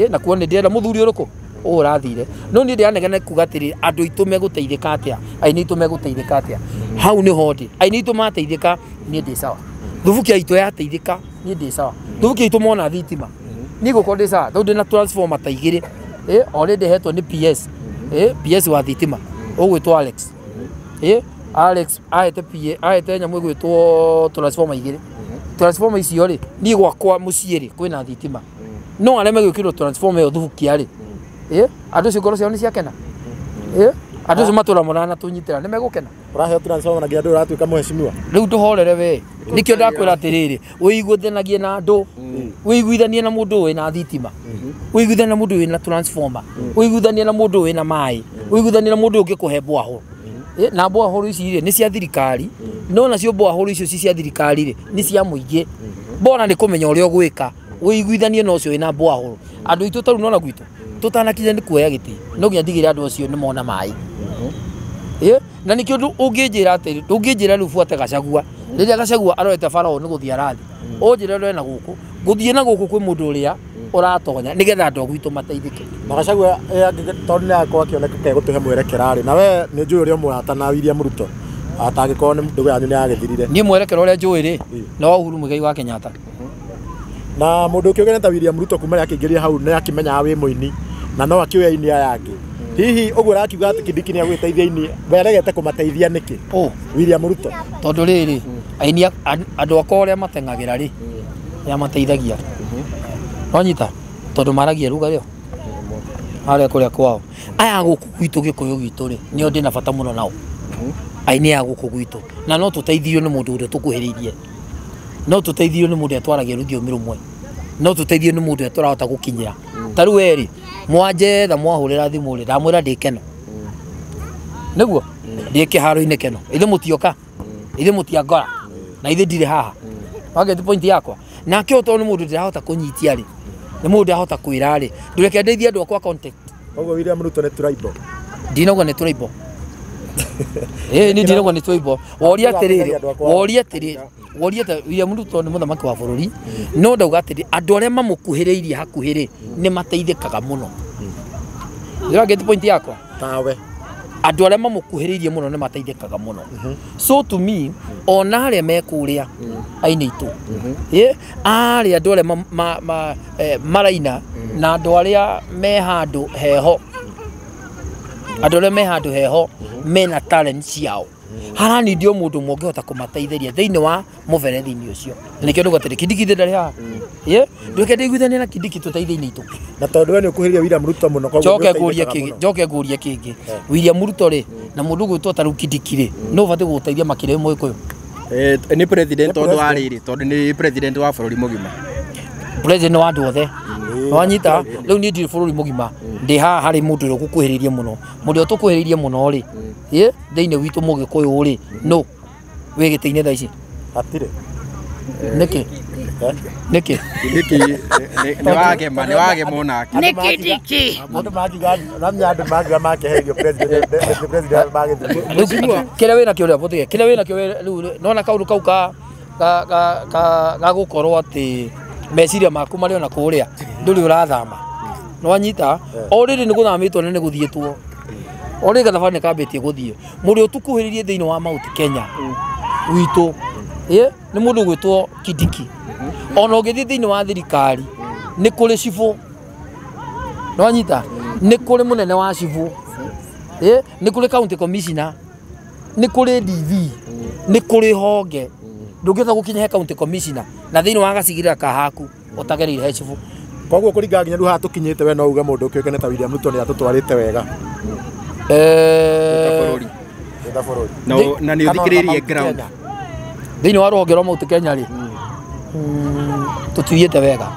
na kuo nĩ ndĩrenda mũthuri ũrĩkũ ũũ ũrathire. No niĩ ndĩranegena kuga atĩrĩ andũ aitũ megũteithĩka atĩa, aini aitũ megũteithĩka atĩa. Hau nĩho ndĩ, aini aitũ mateithĩka niĩ ndĩ sawa, thubukia itũ yateithĩka niĩ ndĩ sawa, thubukia itũ mona thitima niĩ ngũkorwo ndĩ sawa, tondũ ndĩna transformer ta igĩrĩ already hetwo nĩ PS, PS wa thitima ũgwĩtwo Alex. Alex ahete PA, ahete nyamũ ĩgwĩtwo transformer igĩrĩ. Transformer icio rĩ, niĩ gwakwa mũciĩ rĩ kwĩna thitima, no arĩa megwĩkĩrwo transformer ĩyo thubukia rĩ, andũ acio ngoro ciao nĩ ciakena. Andũ acio matũra monana tũnyitĩra nĩ megũkena. Ũraheo transformer na nginya ndũĩ ũratuĩka mũheshimiwa. Rĩu ndũhorere we, nĩkĩo ndakwĩra atĩrĩrĩ, wĩiguithanagie na andũ, wĩiguithanie na mũndũ wĩna thitima, wĩiguithanie na mũndũ wĩna transformer, wĩiguithanie na mũndũ wĩna maĩ, wĩiguithanie na mũndũ ũngĩkũhe borehole. Na borehole ici rĩ nĩ cia thirikari, no nacio borehole icio ci cia thirikari rĩ nĩ cia mũingĩ. Bora nĩ kũmenya ũrĩa ũgwĩka, wĩiguithanie na ũcio wĩna borehole. Andũ aitũ tarĩu nona gwitũ tũtanakinya nĩ kuoya gĩtĩ, no nginya ndigĩre andũ acio nĩ mona maĩ. Na nĩkĩo ũngĩnjĩra atĩrĩ, ndũngĩnjĩra rĩu buate Gachagua, rĩrĩa Gachagua arorete bara ũũ nĩ gũthiĩ arathiĩ, ũnjĩre ũrore na gũkũ, ngũthiĩ na gũkũ kwĩ mũndũ ũrĩa ũratonya nĩgetha andũ a gwitũ mateithĩke. Na Gachagua tondũ nĩ akorwo akĩoneka ke gũtũhe mwerekera rĩ, na we nĩ njũĩ ũrĩa mũrata na William Ruto, atangĩkorwo nĩ ndũgũ yanyu nĩ yagĩthirire. Niĩ mwerekera ũrĩa njũĩ rĩ, nĩ wa Uhuru Muigai wa Kenyatta. Na mũndũ ũkĩũgene ta William Ruto kuma rĩrĩa akĩingĩrire hau nĩ akĩmenyaga wĩ mũini na no akĩũĩ aini aya angĩ. Hihi ũguo ũrakiuga atĩ Kindiki nĩ agũgĩteithia aini, we aregete kũmateithia nĩkĩ? William Ruto. Tondũ rĩrĩ, aini andũ akwa ũrĩa mateng'agĩra rĩ, nĩ amateithagia. Wanyita? Tondũ maragia ruga rĩo harĩa kũrĩa kwao. Aya gũkũ gwitũ Gĩkũyũ gwitũ rĩ, nĩo ndĩna bata mũno nao. Aini aya gũkũ gwitũ. Na no tũteithio nĩ mũndũ ũrĩa tũkuhĩrĩirie. No tũteithio nĩ mũndũ ũrĩa twaragia rũthiomi rũmwe. No tũteithio nĩ mũndũ ũrĩa tũrahota gũkinyĩra. Ta rĩu we rĩ, mwanjetha mwahũrĩra thimũ rĩ, ndamwĩra ndĩ Keno. Nĩguo? Ndĩ kĩharo-inĩ Keno. Ithuĩ mũtioka. Ithuĩ mũtiangora. Na ithuĩ ndirĩ haha. Wageti point yakwa. Nake ũyũ tondũ nĩ mũndũ ndĩrahota kũnyitia rĩ, nĩ mũndũ ndĩrahota kwĩra rĩ, ndũreke ndeithie andũ akwa contact. Koguo William Ruto nĩ tribal. Ndinauga nĩ tribal. Niĩ ndinauga nĩ tribal. Woria atĩrĩrĩ, woria atĩrĩrĩ, woria atĩrĩrĩ, William Ruto nĩ mũthamaki wa bũrũri, no ndauga atĩrĩ, andũ arĩa mamũkuhĩrĩirie hakuhĩ rĩ, nĩ mateithĩkaga mũno. Ndĩrageti point yakwa? Tawe. Andũ arĩa mamũkuhĩrĩirie mũno nĩ mateithĩkaga mũno. So to me, ona arĩa me kũrĩa aini aitũ, arĩa andũ arĩa maraina na andũ arĩa me handũ heho, andũ arĩa me handũ heho mena talent ciao, haranithio mũndũ ũmwe ũngĩhota kũmateithĩria thĩinĩ wa mũberethi-inĩ ũcio. Na nĩkĩo ndauga atĩrĩ, Kindiki ndarĩ haha. Ndũke ndĩiguithanie na Kindiki tũteithie-inĩ itũ. Na tondũ we nĩ ũkuhĩrĩirie William Ruto mũno, koguo Njoke nĩ ngũrie ũteithĩkaga kĩngĩ, mũno. njoke ngũrie kĩngĩ. William Ruto rĩ, na mũndũ ũgwĩtwo ta rĩu Kindiki rĩ, nũ ũbatiĩ gũgũteithia makĩria wĩ Mũgĩkũyũ? Nĩ president tondũ wa rĩrĩ, tondũ nĩ president wa bũrũri mũgima. President wa andũ othe. Wanyita, rĩu niĩ ndirĩ bũrũri mũgima, ndĩ haha harĩ mũndũ ũrĩa ũgũkuhĩrĩirie mũno. Mũndũ ũrĩa tũkuhĩrĩirie mũno rĩ, thĩinĩ witũ Mũgĩkũyũ rĩ, nũ wĩ gĩtĩ-inĩ thaa ici? Hatirĩ. Nĩkĩ? Nĩkĩ? Nĩkĩ? Nĩ wagema, nĩ wagema onake. Nĩ Kindiki. Andũ makiuga, namenya andũ makiuga makeherio president, president magĩthiĩ. Rĩu kĩrĩa wĩnakĩo rĩ, abũthĩke. Kĩrĩa wĩnakĩo rĩu, nona kaũndũ kau ka gũkorwo atĩ meciria maku marĩ ona kũrĩa, ndũrĩ ũrathama. Nĩwanyita? O rĩrĩ nĩ gũthamĩtwo na nĩ gũthiĩtwo. O rĩrĩ gathabarĩ nĩ kambĩtie gũthiĩ. Mũndũ ũrĩa ũtũkuhĩrĩirie thĩinĩ wa Mount Kenya witũ, nĩ mũndũ ũgwĩtwo Kindiki. Ona ũngĩthiĩ thĩinĩ wa thirikari, nĩ kũrĩ cibũ. Nĩwanyita? Nĩ kũrĩ mũnene wa cibũ. Nĩ kũrĩ county commissioner, nĩ kũrĩ DV, nĩ kũrĩ honge. Ndũngĩhota gũkinya he county commissioner na thĩinĩ wa gacigĩrĩra ka haku ũtagereire he cibũ. Koguo kũringana nginya rĩu haha tũkinyĩte, we no uge mũndũ ũkĩũĩkaine ta William Ruto nĩ atũtwarĩte wega. Bũrũri. Ta bũrũri. Na nĩ Kana ũthikĩrĩirie Mount ground. Kenya. Thĩinĩ wa rũhonge rwa Mount Kenya rĩ, Tuthiĩte wega.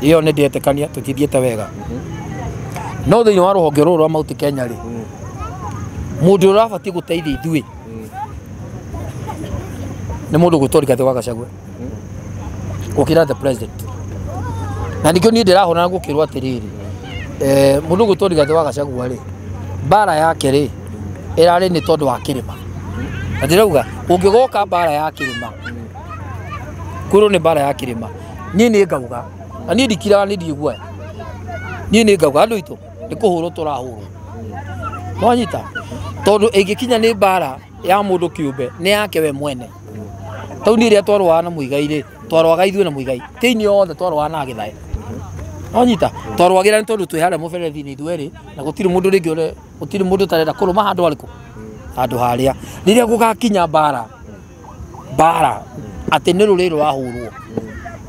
Iyo nĩ ndetĩkania tutithiĩte wega. No thĩinĩ wa rũhonge rũrũ rwa Mount Kenya rĩ, mũndũ ũrĩa ũrabatiĩ gũteithia ithuĩ nĩ mũndũ gwĩtwo Rigathĩ wa Gachagua gũkĩra the president. Na nĩkĩo niĩ ndĩrahũrana gũkĩrwo atĩrĩrĩ, mũndũ gwĩtwo Rigathĩ wa Gachagua rĩ, mbara yake rĩ ĩrarĩ nĩ tondũ wa kĩrĩma. Na ndĩrauga ũngĩgoka mbara ya kĩrĩma, kwĩrwo nĩ mbara ya kĩrĩma, niĩ nĩ ngauga, na niĩ ndikiraga, nĩ ndirĩ guoya, niĩ nĩ ngauga andũ aitũ nĩ kũhũrwo tũrahũrwo. Nwanyita? Tondũ ĩngĩkinya nĩ mbara ya mũndũ kĩũmbe nĩ yake we mwene. Tau niĩ rĩrĩa twarũaga na Muigai rĩ, twarũaga ithuĩ na Muigai, ti inyuĩ othe twarũaga na Gĩthae. Nwanyita? Twarũagĩra nĩ tondũ twĩ harĩa mũberethi-inĩ ithuĩ erĩ, na gũtirĩ mũndũ rĩngĩ, gũtirĩ mũndũ ũtarenda kũrũma handũ harĩkũ, handũ harĩa. Rĩrĩa gũgakinya mbara, mbara atĩ nĩ rũrĩrĩ rũrahũrwo.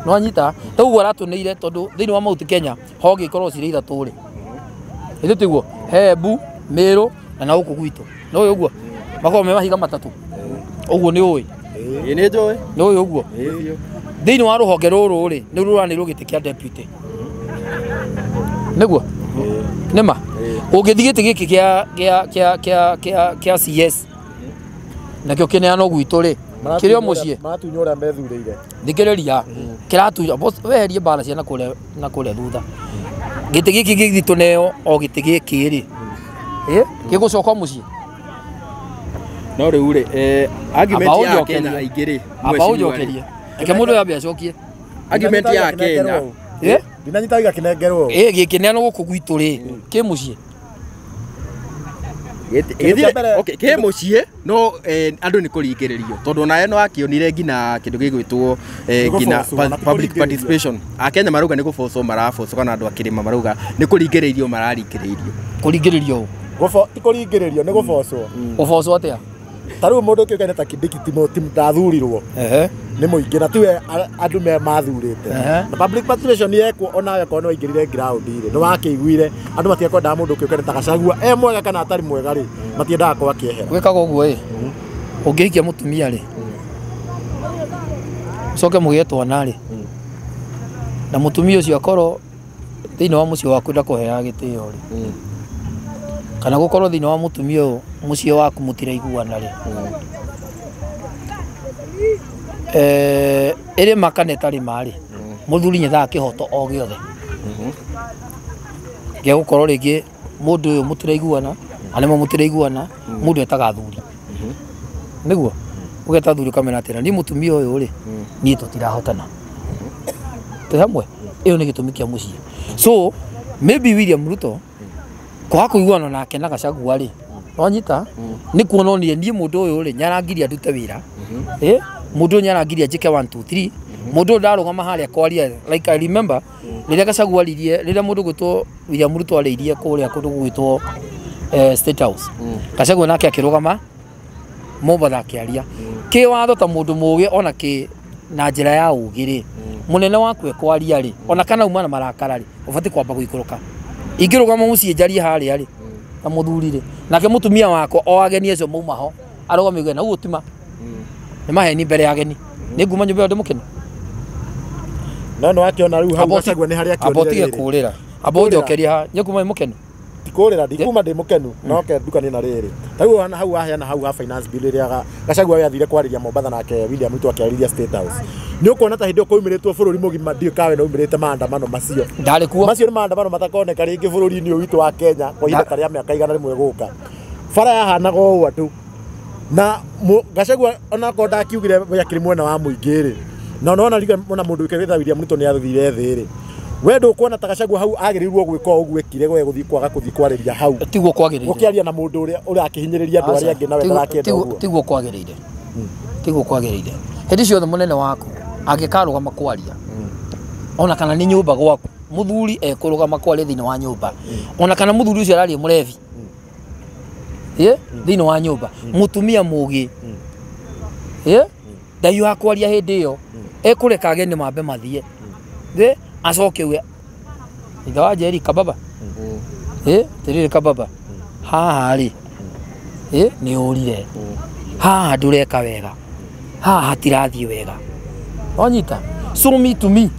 Nwanyita? Tau ũguo aratũneire tondũ thĩinĩ wa Mount Kenya honge ikorwo cirĩ ithatũ rĩ. Ithĩ tiguo? He Embu, Meru na gũkũ gwitũ. Nĩ ũĩ ũguo? Makoragwo me mahiga matatũ. Ũguo nĩ ũĩ? Ĩĩ nĩ njũĩ. Nĩ ũĩ ũguo? Thĩinĩ wa rũhonge rũrũ rĩ, nĩ rũranĩrwo gĩtĩ kĩa deputy. Nĩguo? Nĩma? Ũngĩthiĩ gĩtĩ gĩkĩ kĩa CS nakĩo kĩneanwo gwitũ rĩ, kĩrĩ o mũciĩ. Maratunywo ũrĩa methurĩire. Thikĩrĩria, kĩratunywo, weherie mbara cia na kũrĩa thutha. Gĩtĩ gĩkĩ gĩgĩthiĩ tũneo o gĩtĩ gĩkĩ rĩ, gĩgũcoka mũciĩ. No rĩu rĩ, argument ya Kenya aingĩ rĩ, amba ũnjokerie. Reke mũndũ ambe acokie. Argument ya Kenya. Ndinanyita gĩkinengerwo. Gĩkĩneanwo gũkũ gwitũ rĩ, kĩ mũciĩ. Okay, kĩ mũciĩ no andũ nĩ kũringĩrĩrio tondũ onawe no akĩonire nginya kĩndũ gĩgwĩtwo nginya public participation. Akenya marauga nĩ gũbocwo marabocwo kana andũ a kĩrĩma marauga nĩ kũringĩrĩrio mararingĩrĩrio. Kũringĩrĩrio ũ? Ti kũringĩrĩrio, nĩ gũbocwo. Gũbocwo atĩa? Ta rĩu mũndũ ũkĩũkaine ta Kindiki ndaathurirwo nĩ mũingĩ na tiwe andũ me mathurĩte. Na public participation yekwo onawe akorwo nĩ waingĩrire ground rĩ, nĩ wakĩiguire andũ matiakwendaga mũndũ ũkĩũkaine ta Gachagua e mwega kana atarĩ mwega rĩ, matiendaga korwo akĩehera. Gwĩkaga ũguo ĩ, ũngĩhikia mũtumia rĩ, ũcoke mũgĩe twana rĩ, na mũtumia ũcio akorwo thĩinĩ wa mũciĩ waku ndakũheaga gĩtĩo rĩ, kana gũkorwo thĩinĩ wa mũtumia ũyũ mũciĩ waku mũtiraiguana rĩ, ĩrĩ ma kana ĩtarĩ ma rĩ, mũthuri nyethaga kĩhoto o gĩothe gĩa gũkorwo rĩngĩ mũndũ ũyũ mũtiraiguana, anĩmwe mũtiraiguana, mũndũ etaga athuri. Nĩguo? Ũgeta athuri ũkamera atĩrĩ, niĩ mũtumia ũyũ rĩ, niĩ tũtirahotana. Twĩ hamwe? Ĩyo nĩ gĩtũmi kĩa mũciĩ. So maybe William Ruto kwaga kũiguana nake na Gachagua rĩ, wanyita? Nĩ kuona onire niĩ mũndũ ũyũ rĩ, nĩarangiria ndute wĩra. Mũndũ ũyũ nĩarangiria njĩke 1 2 3. Mũndũ ũyũ ndarũgama harĩa kwaria, like I remember rĩrĩa Gachagua aririe, rĩrĩa mũndũ gwĩtwo William Ruto arĩirie kũrĩa kũndũ gũgwĩtwo State House. Gachagua nake akĩrũgama Mombatha akĩaria. Kĩwatho ta mũndũ mũgĩ ona kĩ na njĩra ya ũgĩ rĩ, mũnene waku ekwaria rĩ, ona kana uma na marakara rĩ, ũbatiĩ kwamba gũikũrũka. Ingĩrũgama mũciĩ njarie harĩa rĩ, ta mũthuri rĩ, nake mũtumia wakwa o ageni acio mauma ho, arũgame oige na ũguo ti ma. Nĩ maheni mbere ya ageni. Nĩ nguma nyũmba ĩyo ndĩ mũkenu. No nĩ wakĩona rĩu hau Gachagua nĩ harĩa akĩonire. Amba ũtige kũũrĩra. Amba ũnjokerie haha, niĩ nguma ndĩ mũkenu. Tikũrĩra, ndikuma ndĩ mũkenu, no ke ndukanie na rĩrĩ. Ta rĩu hau waheana hau ha finance bill ĩrĩa Gachagua we athire kwarĩria Mombatha nake William Ruto akĩarĩria State House. Nĩ ũkuona ta hĩndĩ ĩyo kwaumĩrĩtwo bũrũri mũgima ndiũĩ kawe nĩ aumĩrĩte maandamano macio. Ndarĩ kuo. Macio nĩ maandamano matakoneka rĩngĩ bũrũri-inĩ ũyũ witũ wa Kenya kwa ihinda ta rĩa mĩaka 100 gũka. Bara yahanaga ũũ andũ. Na Gachagua onakorwo ndakiugire we akĩrĩ mwena wa mũingĩ rĩ, na nona rĩu ona mũndũ ũkĩrĩte William Ruto nĩ athire thĩ rĩ, we ndũkuona ta Gachagua hau agĩrĩirwo gwĩka ũguo ekire we gũthiĩ kwaga gũthiĩ kwarĩria hau. Tiguo kwagĩrĩire. Gũkĩaria na mũndũ ũrĩa ũrakĩhinyĩrĩria andũ arĩa angĩ nawe ndarakĩenda ũguo. Tiguo kwagĩrĩire. Tiguo kwagĩrĩire. Hĩndĩ ciothe mũnene waku angĩkarũgama kwaria, ona kana nĩ nyũmba gwaku, mũthuri ekũrũgama kwaria thĩinĩ wa nyũmba, ona kana mũthuri ũcio araria mũrebi thĩinĩ wa nyũmba, mũtumia mũgĩ ndaiũha kwaria hĩndĩ ĩyo, ekũreka ageni mambe mathiĩ, acoke uge ithe wa Njeri kababa, tirĩrĩ kababa, haha rĩ nĩ ũrire, haha ndũreka wega, haha hatirathiĩ wega. Wanyita so me to me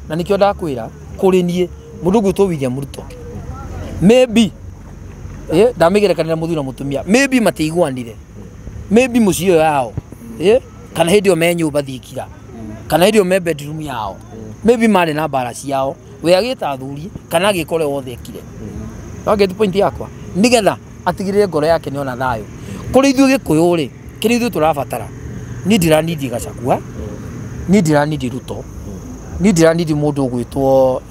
na nikio ndakwira kuri nie mundu gwitwo William Ruto maybe ndamigerekanira muthuri na mutumia maybe matiiguanire maybe muciĩ ũyũ yao kana hĩndĩ ĩyo me nyũmba thikira kana hĩndĩ ĩyo me bedroom yao maybe marĩ na mbara ciao we agĩta athuri kana agĩka ũrĩa wothe ekire. No get point yakwa nigetha atigĩrĩre ngoro yake nĩona thayũ. Kũrĩ ithuĩ Gĩkũyũ rĩ kĩrĩa ithuĩ tũrabatara niĩ ndiranindi Gachagua, niĩ ndiranindi Ruto, niĩ ndiranindi mũndũ ũgwĩtwo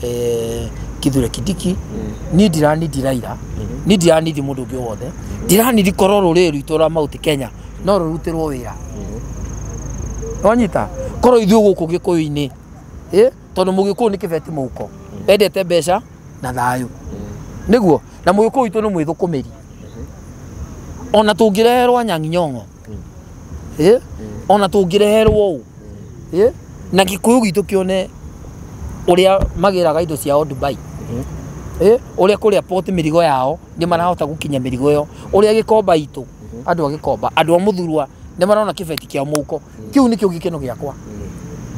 Kithure Kindiki, niĩ ndiranindi Raila, niĩ ndiranindi mũndũ ũngĩ wothe, ndiranindi korwo rũrĩrĩ rwitũ rwa Mount Kenya no rũrutĩrwo wĩra. Wanyita korwo ithuĩ gũkũ Gĩkũyũ-inĩ tondũ mũgĩkũyũ nĩ kĩbeti mũhuko endete mbeca na thayũ nĩguo, na mũgĩkũyũ witũ nĩ mwĩthũkũmĩri ona tũngĩreherwo Anyang'i Nyong'o ona tũngĩreherwo ũũ na Gĩkũyũ gitũ kĩone ũrĩa magĩraga indo ciao Dubai, ũrĩa kũrĩa port mĩrigo yao nĩ marahota gũkinya mĩrigo ĩyo, ũrĩa Gĩkomba itũ andũ a Gĩkomba andũ a Mũthurwa nĩ marona kĩbeti kĩao mũhuko, kĩu nĩkĩo gĩkeno gĩakwa.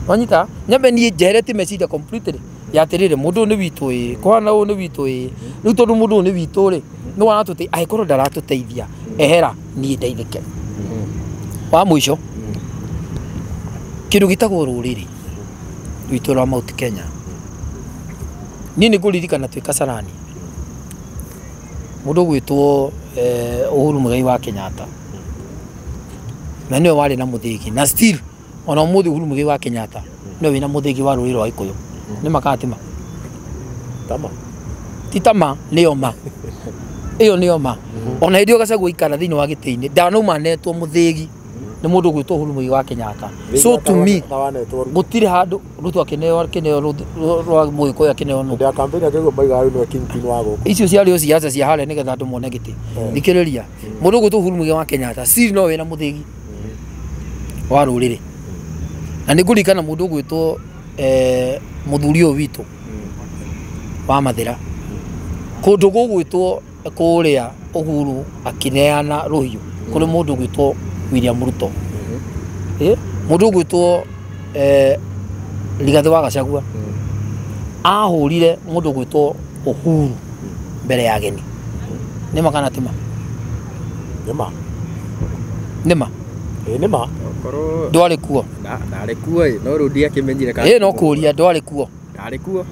Wanyita nyambe niĩ njeheretie meciria completely ya atĩrĩrĩ mũndũ ũyũ nĩ witũ ĩ kũhana ũũ nĩ witũ ĩ rĩu tondũ mũndũ ũyũ nĩ witũ rĩ nĩ waratũte angĩkorwo ndaratũteithia ehera niĩ ndeithĩke. Wa mũico kĩndũ gĩtagwo rũrĩrĩ rwitũ rwa Mount Kenya niĩ nĩ ngũririkana twĩ Kasarani mũndũ ũgwĩtwo Uhuru Muigai wa Kenyatta na nĩwe warĩ na mũthĩgi na still ona ũmũthĩ Uhuru Muigai wa Kenyatta nĩwe wĩna mũthĩgi wa rũrĩrĩ rwa Gĩkũyũ. Nĩ ma kana ti ma? Tama. Ti tama nĩyo ma. Ĩyo nĩyo ma. Ona hĩndĩ ĩyo Gachagua aikara thĩinĩ wa gĩtĩ-inĩ ndanauma netwo mũthĩgi nĩ mũndũ ũgwĩtwo Uhuru Muigai wa Kenyatta. So to me gũtirĩ handũ Ruto akĩneo akĩneo rwa Mũgĩkũyũ akĩneo nũ. Ndĩa campaign akĩguo maiga rĩu nĩwe kingpin wa gũkũ. Icio ciarĩ o ciaca cia harĩa nĩgetha andũ mone gĩtĩ. Thikĩrĩria mũndũ ũgwĩtwo Uhuru Muigai wa Kenyatta still no wĩna mũthĩgi wa rũrĩrĩ. Na nĩ ngũririkana mũndũ ũgwĩtwo mũthuri ũyũ witũ wa Mathĩra kũndũ gũgwĩtwo kũrĩa Uhuru akĩneana rũhiũ kũrĩ mũndũ ũgwĩtwo William Ruto, mũndũ ũgwĩtwo Rigathĩ wa Gachagua ahũrire mũndũ ũgwĩtwo Uhuru mbere ya ageni. Nĩ ma kana ti ma? Nĩ ma. Nĩ ma? Nĩ ma. Ndwarĩ kuo? Ndarĩ kuo ĩ, no rĩu ndiakĩmenyire kana no kũria ndwarĩ kuo? Ndarĩ kuo.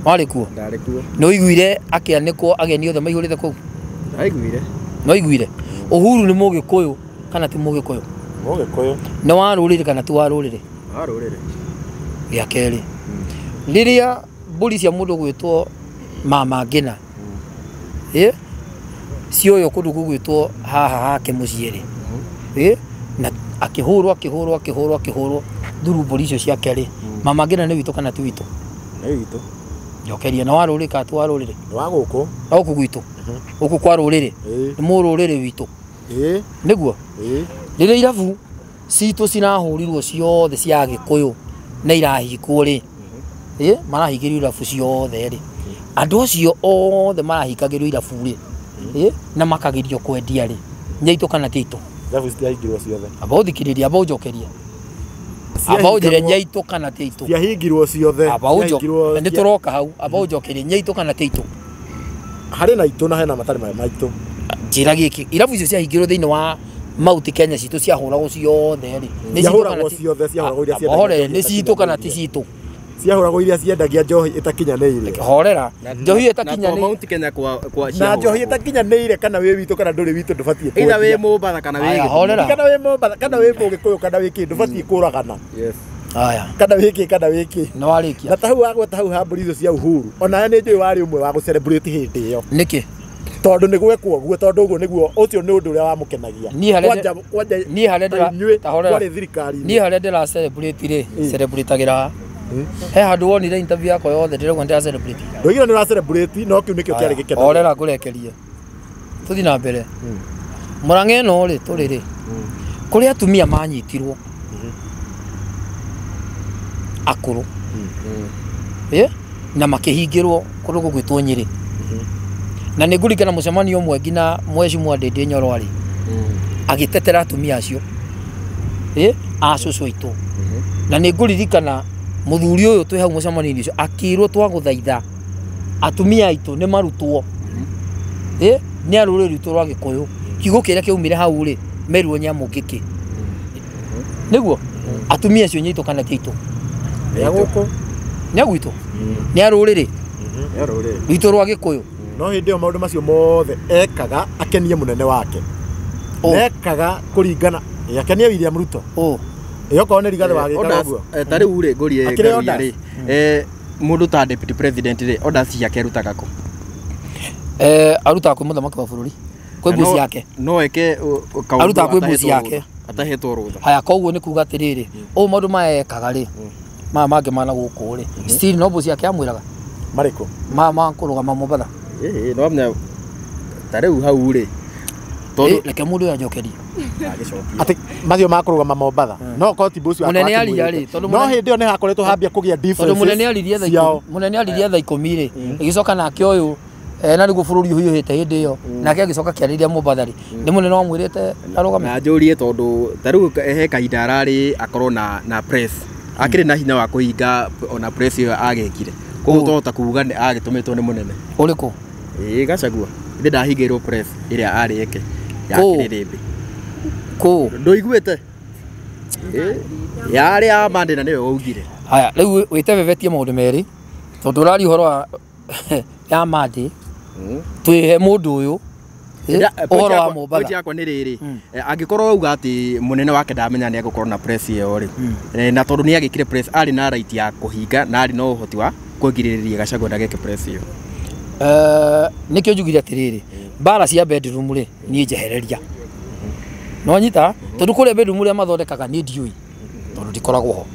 Warĩ kuo? Ndarĩ kuo. Nĩ ũiguire akĩanĩkwo ageni othe maihũrĩte kũu? Ndaiguire. Nĩ ũiguire? Uhuru nĩ Mũgĩkũyũ kana ti Mũgĩkũyũ? Mũgĩkũyũ. Nĩ wa rũrĩrĩ kana ti wa rũrĩrĩ? Wa rũrĩrĩ. Gĩa kerĩ rĩrĩa mbũri cia mũndũ ũgwĩtwo Mama Ngina cioywo kũndũ gũgwĩtwo haha hake mũciĩ rĩ na akĩhũrwo akĩhũrwo akĩhũrwo akĩhũrwo thuru mbũri icio ciake rĩ, Mama Ngina nĩ witũ kana ti witũ? Nĩ witũ. Njokeria na wa rũrĩrĩ kana ti wa rũrĩrĩ? Nĩ wa gũkũ. Na gũkũ gwitũ gũkũ kwa rũrĩrĩ nĩ mũrũrĩrĩ witũ nĩguo. Rĩrĩa irabu citũ cirahũrirwo ciothe cia Gĩkũyũ na irahingwo rĩ, marahingĩrio irabu ciothe rĩ, andũ acio othe marahingagĩrio irabu rĩ na makagirio kwendia rĩ, nĩ aitũ kana ti aitũ? Irabu citiahingirwo ciothe. Amba ũthikĩrĩrie, amba ũnjokerie, amba ũnjĩre nĩ aitũ kana ti aitũ? Ciahingirwo ciothe. Amba ũnjokerie, nĩ tũroka hau, amba ũnjokerie nĩ aitũ kana ti aitũ? Harĩ na aitũ na hena matarĩ maitũ. Njĩra gĩkĩ irabu icio ciahingirwo thĩinĩ wa Mount Kenya citũ ciahũragwo ciothe rĩ, ciahũragwo ciothe, ciahũragwo iria ciendagio. Nĩ citũ kana ti citũ? Ciahũragwo iria ciendagia njohi ĩtakinyanĩire. Horera njohi ĩtakinyanĩire Mount Kenya kwa na njohi ĩtakinyanĩire kana wĩ witũ kana ndũrĩ witũ ndũbatiĩ kwendia. Either wĩ Mombatha kana wĩ Gĩkũyũ. Horera. Kana wĩ Mombatha kana wĩ Mũgĩkũyũ kana wĩ kĩ ndũbatiĩ kũragana. Yes. Haya. Kana wĩ kĩ kana wĩ kĩ. Nĩ warĩkia. Na ta hau wagweta hau ha mbũri icio cia Uhuru onawe nĩ njũĩ warĩ ũmwe wa gũ celebrate hĩndĩ ĩyo. Nĩkĩ? Tondũ nĩ gwekwo ũguo, tondũ ũguo nĩguo ũcio nĩ ũndũ ũrĩa wamũkenagia. Niĩ harĩa ndĩra niĩ harĩa ndĩra celebrate rĩ, celebrate-agĩra he handũ wonire interview yakwa yothe ndĩrauga ndĩra celebrate. Ndoigire nĩ ũra celebrate no kĩu nĩkĩo kĩarĩ gĩkeno. Horera ngũrekerie. Tũthiĩ na mbere. Mũrang'a ĩno rĩ tũrĩ rĩ kũrĩ atumia manyitirwo akũrũ na makĩhingĩrwo kũndũ gũgwĩtwo Nyĩrĩ. Na nĩ ngũririkana mũcemanio ũmwe nginya Mheshimiwa Ndindi Nyoro arĩ agĩtetera atumia acio a cũcũ aitũ Na nĩ ngũririkana mũthuri ũyũ twĩ hau mũcemanio-inĩ ũcio akĩrwo twagũthaitha atumia aitũ nĩ marutwo nĩ a rũrĩrĩ rwitũ rwa Gĩkũyũ. Kiugo kĩrĩa kĩaumire hau rĩ merirwo nĩ amũngĩkĩ. Nĩguo atumia acio nĩ aitũ kana ti aitũ? Nĩ a gũkũ. Nĩ a gwitũ. Nĩ a rũrĩrĩ rwitũ rwa Gĩkũyũ. No hĩndĩ ĩyo maũndũ macio mothe ekaga akenie mũnene wake. Ekaga kũringana akenie William Ruto. Okorwo nĩ Rigathĩ wa gĩkaga ũguo. Ta rĩu rĩ ngũrie Ngaruiya rĩ mũndũ ta deputy president rĩ orders ciake arutaga kũ? Arutaga kwĩ mũthamaki wa bũrũri, kwĩ mbuci yake. No eke kaũndũ arutaga kwĩ mbuci yake atahetwo rũtha. Haya, koguo nĩ kuga atĩrĩrĩ, ũũ maũndũ maya ekaga rĩ maya mangĩ mana gũkũ rĩ still no mbuci yake amwĩraga marĩkũ ma kũrũgama Mombatha. No amenya ta rĩu hau rĩ tondũ reke mũndũ ũyũ anjokerie atĩ macio ma kũrũgama Mombatha no korwo ti mbuci wake mũnene ariria rĩ tondũ no hĩndĩ ĩyo nĩ hakoretwo hambia kũgĩa differences tondũ mũnene aririe thaa 10 mũnene aririe thaa 10 rĩ ĩgĩcoka nake ũyũ na nĩguo bũrũri ũhiũhĩte hĩndĩ ĩyo nake agĩcoka akĩarĩria Mombatha rĩ nĩ mũnene wamwĩrĩte arũgame. Na njũrie tondũ ta rĩu he kahinda ararĩ akorwo na press akĩrĩ na hinya wa kũhinga ona press ĩyo agĩkire koguo twahota kuga agĩtũmĩtwo nĩ mũnene ũrĩkũ? Gachagua ithe ndahingĩirwo press ĩrĩa arĩ eke ya kĩrĩrĩmbĩ. Kũ ndũiguĩte? Yarĩ ya Monday na nĩwe waugire. Haya, rĩu wĩtebebetie maũndũ merĩ tondũ ũraria ũhoro wa ya Monday twĩhe mũndũ ũyũ ũhoro wa Mombatha. Point yakwa nĩ rĩrĩ, angĩkorwo auga atĩ mũnene wake ndamenya nĩ egũkorwo na press ĩyo rĩ, na tondũ nĩ agĩkire press arĩ na right ya kũhinga na arĩ na ũhoti wa kwĩgirĩrĩria Gachagua ndageke press ĩyo. Nĩkĩo njugire atĩrĩrĩ, mbara cia bedroom rĩ niĩ njehereria. No nyita tondũ kũrĩa bedroom ũrĩa mathondekaga niĩ ndiũĩ tondũ ndikoragwo ho.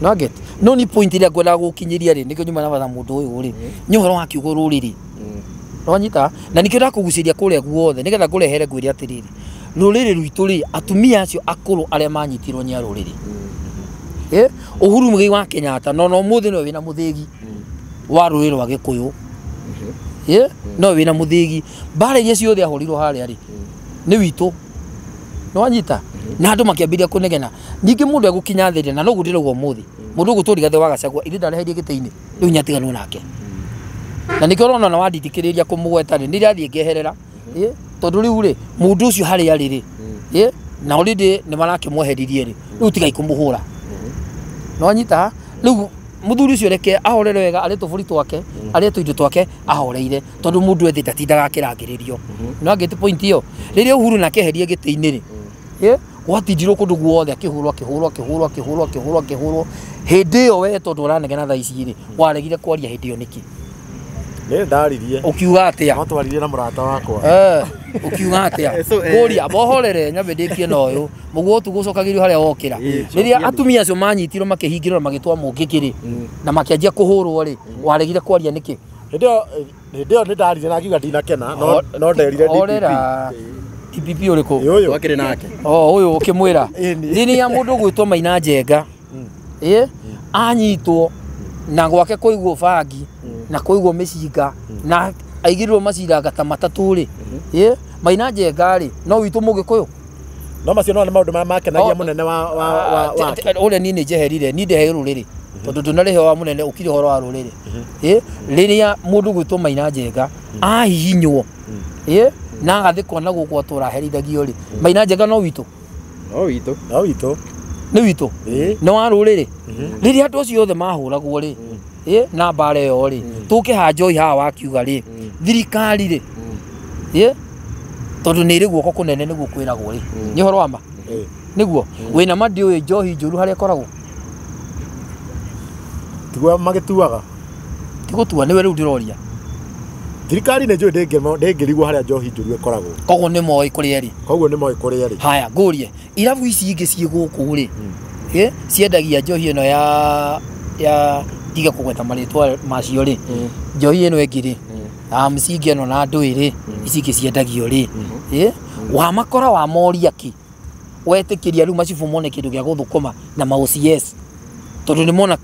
No get no ni point ĩrĩa ngwendaga gũkinyĩria rĩ nĩkĩo nyuma na batha mũndũ ũyũ rĩ nĩ ũhoro wa kiugo rũrĩrĩ. No nyita na nĩkĩo ndakũgucĩria kũrĩa guothe nĩgetha ngũrehere ngwĩre atĩrĩrĩ, rũrĩrĩ rwitũ rĩ atumia acio akũrũ arĩa manyitirwo nĩ a rũrĩrĩ. Uhuru Muigai wa Kenyatta no ũmũthĩ nĩwe wĩna mũthĩgi wa rũrĩrĩ rwa Gĩkũyũ. No wĩna mũthĩgi mbara iria ciothe ahũrirwo harĩa rĩ nĩ witũ. No anyita na andũ makĩambĩrĩria kũnegena. Ningĩ mũndũ egũkinya thĩ na noguo ndĩrauga ũmũthĩ mũndũ ũgũtwo Rigathĩ wa Gachagua ithe ndareherie gĩtĩ-inĩ rĩu nĩatiganwo nake. Na nĩkĩo ũrona na wandindĩkĩrĩria kũmũgweta rĩ nĩndĩrathiĩ ngeherera tondũ rĩu rĩ mũndũ ũcio harĩa arĩ rĩ na already nĩ marakĩmweheririe rĩ rĩu tigai kũmũhũra. No anyita rĩu mũthuri ũcio reke ahorere wega arĩ tũbũri twake arĩ tũindo twake ahoreire tondũ mũndũ ethĩ ndatindaga akĩrangĩrĩrio. No angĩte point ĩyo rĩrĩa Uhuru nake eherie gĩtĩ-inĩ rĩ gwatindirwo kũndũ guothe akĩhũrwo akĩhũrwo akĩhũrwo akĩhũrwo akĩhũrwo akĩhũrwo hĩndĩ ĩyo we tondũ ũranegena thaa ici rĩ waregire kwaria hĩndĩ ĩyo nĩkĩ? Nĩ ndaririe. Ũkiuga atĩa? No twaririe na mũrata wakwa. Ũkiuga atĩa? Ngũria mohorere nyambe ndĩkie na ũyũ mũguo tũgũcokagĩrio harĩa wokĩra. Rĩrĩa atumia acio manyitirwo makĩhingĩrwo na magĩtwa mũngĩkĩ rĩ na makĩanjia kũhũrwo rĩ waregire kwaria nĩkĩ? Hĩndĩ ĩyo nĩ ndaririe na ngiuga ndinakena no nderire DPP. Horera DPP ũrĩkũ? Twakĩrĩ nake. Ũyũ ũkĩmwĩra. Rĩrĩa mũndũ ũgwĩtwo Maina Njenga anyitwo na gwake kũigwo bangi na kũigwo mĩcinga na aigĩrĩrwo maciranga ta matatũ rĩ Maina Njenga rĩ no witũ Mũgĩkũyũ. No macio no nĩ maũndũ marĩa makenagia mũnene wa wake. Ũrĩa niĩ nĩ njeherire niĩ ndehe rũrĩrĩ tondũ ndũnarĩhe wa mũnene ũkire ũhoro wa rũrĩrĩ. Rĩrĩa mũndũ gwĩtwo Maina Njenga ahihinywo na agathikwo na gũkũ atũraherithagio rĩ Maina Njenga no witũ. No witũ. No witũ. Nĩ witũ. Nĩ wa rũrĩrĩ. Rĩrĩa andũ acio othe mahũragwo rĩ na mbara ĩyo rĩ tũke njohi haha wakiuga rĩ thirikari rĩ tondũ nĩ ĩrĩ guoko kũnene nĩguo kwĩragwo rĩ nĩ ũhoro wa ma nĩguo wĩna ma ndiũĩ njohi njũru harĩa ĩkoragwo tiguo magĩtuaga tigũtua nĩwe rĩu ndĩroria. Thirikari nĩ njũĩ ndĩngĩrigwo harĩa njohi njũru ĩkoragwo. Koguo nĩ moĩ kũrĩa ĩrĩ. Koguo nĩ moĩ kũrĩa ĩrĩ. Haya ngũrie irabu ici ingĩ ciĩ gũkũ rĩ ciendagia njohi ĩno ya ndiga kũgweta marĩtwa macio rĩ njohi ĩno ĩngĩ rĩ ya mcingi ĩno na ndũĩ rĩ ici ingĩ ciendagio rĩ wamakora wamoria kĩ wetĩkĩria rĩu macibũ mone kĩndũ gĩa gũthũkũma na ma OCS tondũ nĩ mona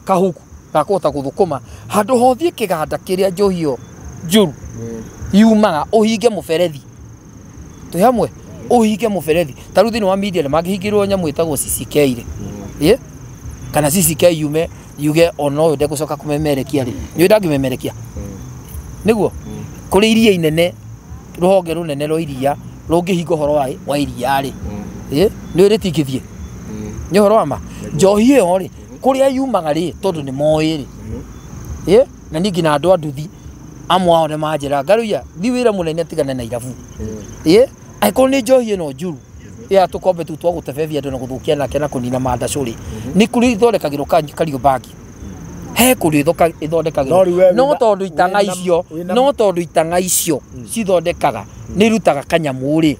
kahuku ga kũhota gũthũkũma handũ hothiĩ kĩganda kĩrĩa njohi ĩyo njũru yumaga ũhinge mũberethi twĩ hamwe ũhinge mũberethi ta rĩu thĩinĩ wa media nĩ mangĩhingĩrwo nyamũ ĩtagwo CCK rĩ Ĩ kana CCK yume yuge ona ũyũ ndegũcoka kũmemerekia rĩ, nĩ ndangĩmemerekia. Nĩguo kũrĩ iria inene, rũhonge rũnene rwa iria rũngĩhinga ũhoro wa iria rĩ, ĩ nĩ rĩtingĩthiĩ. Nĩ ũhoro wa ma. Njohi ĩyo rĩ, kũrĩa yumaga rĩ, tondũ nĩ moĩ rĩ, ĩ na niĩ nginya andũ a nduthi amwe ao nĩ manjĩra Ngaruiya thi wĩra mũnene tigane na irabu. Ĩ angĩkorwo nĩ njohi ĩno njuru ya tũkombe tũu twa gũtebebia andũ na gũthũkia nake na kũnina mandacũ rĩ, nĩ kũrĩ ithondekagĩrwo Kariobangi. He kũrĩ ithondekagĩrwo. No tondũ itang'a icio, no tondũ itang'a icio cithondekaga nĩ irutaga kanyamũ rĩ,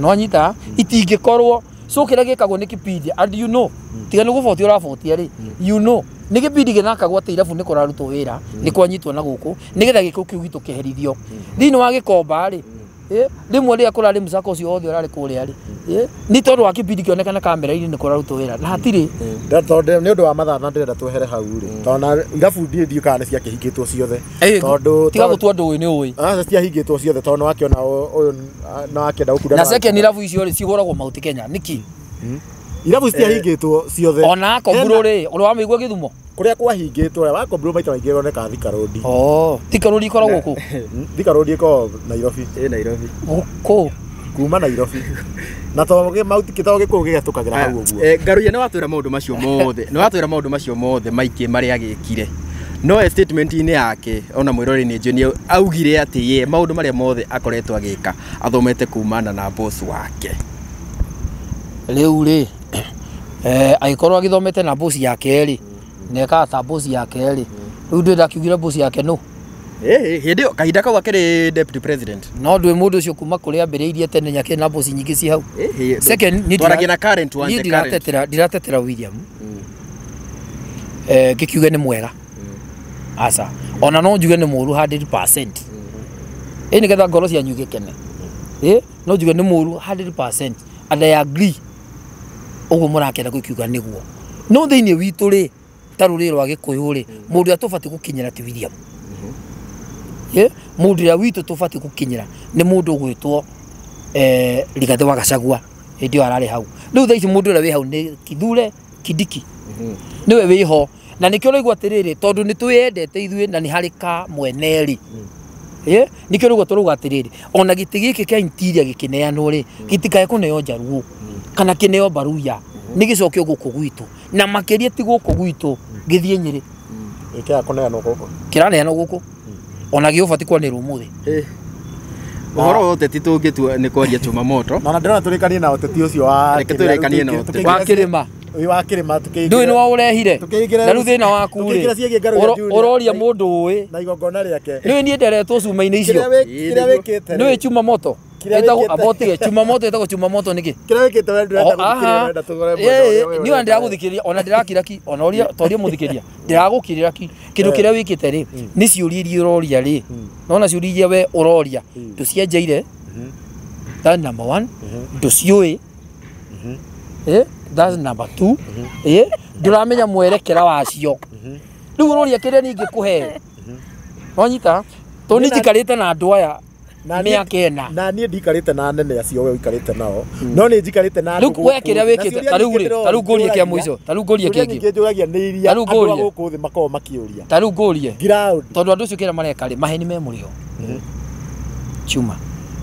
no nyita itingĩkorwo. So kĩrĩa gĩkagwo nĩ kĩbindi, and you know, tiga nĩ gũbotia ũrabotia rĩ, you know, nĩ gĩbindi gĩthakagwo atĩ irabu nĩ kũrarutwo wĩra, nĩ kwanyitwo na gũkũ nĩgetha gĩko kĩu gitũ kĩherithio. Thĩinĩ wa gĩkomba rĩ, rĩmwe rĩrĩa kũrarĩ mũcako ũcio wothe ũrarĩ kũrĩa rĩ, nĩ tondũ wa kĩbindi kĩonekana kamera-inĩ nĩ kũrarutwo wĩra na hatirĩ. Tondũ nĩ ũndũ wa mathaa na ndĩrenda twehere hau rĩ, tondũ na irabu ndiĩ kana nĩ ciakĩhingĩtwo ciothe. Tondũ tiga gũtua ndũĩ nĩ ũĩ. Aca ciahingĩtwo ciothe tondũ nĩ wakĩona ũyũ na wakĩenda gũkunda. Na second irabu icio rĩ cihũragwo Mount Kenya nĩkĩ? Irabu citiahingĩtwo ciothe. Ona Komburo rĩ, ũrĩa wamĩigua Gĩthumo? Kũrĩa kwahingĩtwo ũrĩa wa Komburo maita maingĩ ĩronekaga Thika Road. Oh, Thika Road ĩkoragwo kũ? Thika Road ĩkoragwo Nairobi. Ĩ Nairobi. Kũ? Kuma Nairobi. Na to gĩtoo gĩkũyũ gĩgetũkagĩra hau ũguo. Ngaruiya nĩ watwĩra maũndũ macio mothe. Nĩ watwĩra maũndũ macio mothe maingĩ marĩa agĩkire. No statement-inĩ yake ona mwĩrori nĩ njũĩ nĩ augire atĩ ye maũndũ marĩa mothe akoretwo agĩka athomete kumana na boss wake. Rĩu rĩ, agĩkorwo agĩthomete na boss yake rĩ, nekaga ta boss yake rĩ, rĩu ndĩ ndakiugire boss yake no. Hĩndĩ ĩyo kahinda kau akĩrĩ deputy president. No ndũĩ mũndũ ũcio kuma kũrĩa ambĩrĩirie tene nyakĩrĩ na boss nyingĩ ci hau. Second, niĩ twaragia na current one, the current. Ndiratetera William. Ngĩkiuge nĩ mwega. Aca. Ona no njuge nĩ mũru 100%. Ĩ nĩgetha ngoro cianyu igĩkene. Ĩ no njuge nĩ mũru 100% and I agree. Ũguo mũrakenda gũkiuga nĩguo. No thĩinĩ witũ rĩ, ta rũrĩrĩ rwa Gĩkũyũ rĩ, mũndũ ũrĩa tũbatiĩ gũkinyĩra ti William. Mũndũ ũrĩa witũ tũbatiĩ gũkinyĩra nĩ mũndũ ũgwĩtwo Rigathĩ wa Gachagua hĩndĩ ĩyo ararĩ hau. Rĩu thaa ici mũndũ ũrĩa wĩ hau nĩ Kithure Kindiki. Nĩwe wĩ ho. Na nĩkĩo ũraigua atĩrĩrĩ, tondũ nĩ twĩyendete ithuĩ na nĩ harĩ ka mwene rĩ. Nĩkĩo ũraigua tũrauga atĩrĩrĩ, ona gĩtĩ gĩkĩ kĩa interior gĩkĩneanwo rĩ, gĩtikae kũneo Njaruo kana kĩneo Baruya, nĩ gĩcokio gũkũ gwitũ. Na makĩria ti gũkũ gwitũ, gĩthiĩ Nyĩrĩ. Gĩkĩaga kũneanwo gũkũ. Kĩraneanwo gũkũ. Ona gĩũbatiĩ kwanĩrwo ũmũthĩ. Ũhoro wa ũteti tũngĩtua nĩ kwaria chuma moto. Na ndĩrona tũrĩkanie na ũteti ũcio wa Reke tũrĩkanie na ũteti. Wa kĩrĩma. Wa kĩrĩma tũkĩingĩra. Ndũĩ nĩ waũrehire. Na rĩu thĩna waku rĩ, ũroria mũndũ ũĩ. Na igongona rĩake. Nĩũĩ niĩ nderetwo cuma-inĩ icio. Kĩrĩa wĩkĩte. Nĩũĩ chuma moto. Ĩtagwo abotige chuma moto, ĩtagwo chuma moto nĩkĩ? Kĩrĩa wĩkĩte we ndũrenda gũthikĩrĩria, ũrenda tũgũre mwena ũrĩa we Niĩ ona ndĩragũthikĩrĩria, ona ndĩrakira ki, ona ũria toria mũthikĩria. Ndĩragũkirĩra ki. Kĩndũ kĩrĩa wĩkĩte rĩ, nĩ ciũria iria ũroria rĩ. Nona ciũria iria we ũroria, ndũcienjeire. That's number one. Ndũciũĩ. That's number two. Ndũramenya mwerekera wacio. Rĩu ũroria kĩrĩa niĩ ingĩkũhe. Wanyita? Tondũ niĩ njikarĩte na andũ aya mĩaka ĩna. Na niĩ ndikarĩte na anene acio we ũikarĩte nao. No niĩ njikarĩte na andũ Rĩu we kĩrĩa wĩkĩte, ta rĩu rĩ, ta rĩu ngũrie kĩa mũico, ta rĩu ngũrie kĩngĩ. Nyingĩ njũragia nĩ iria andũ a gũkũ thĩ makoragwo makĩũria. Ta rĩu ngũrie. Ground. Tondũ andũ acio kĩrĩa mareka rĩ, maheni me mũrĩo. Chuma.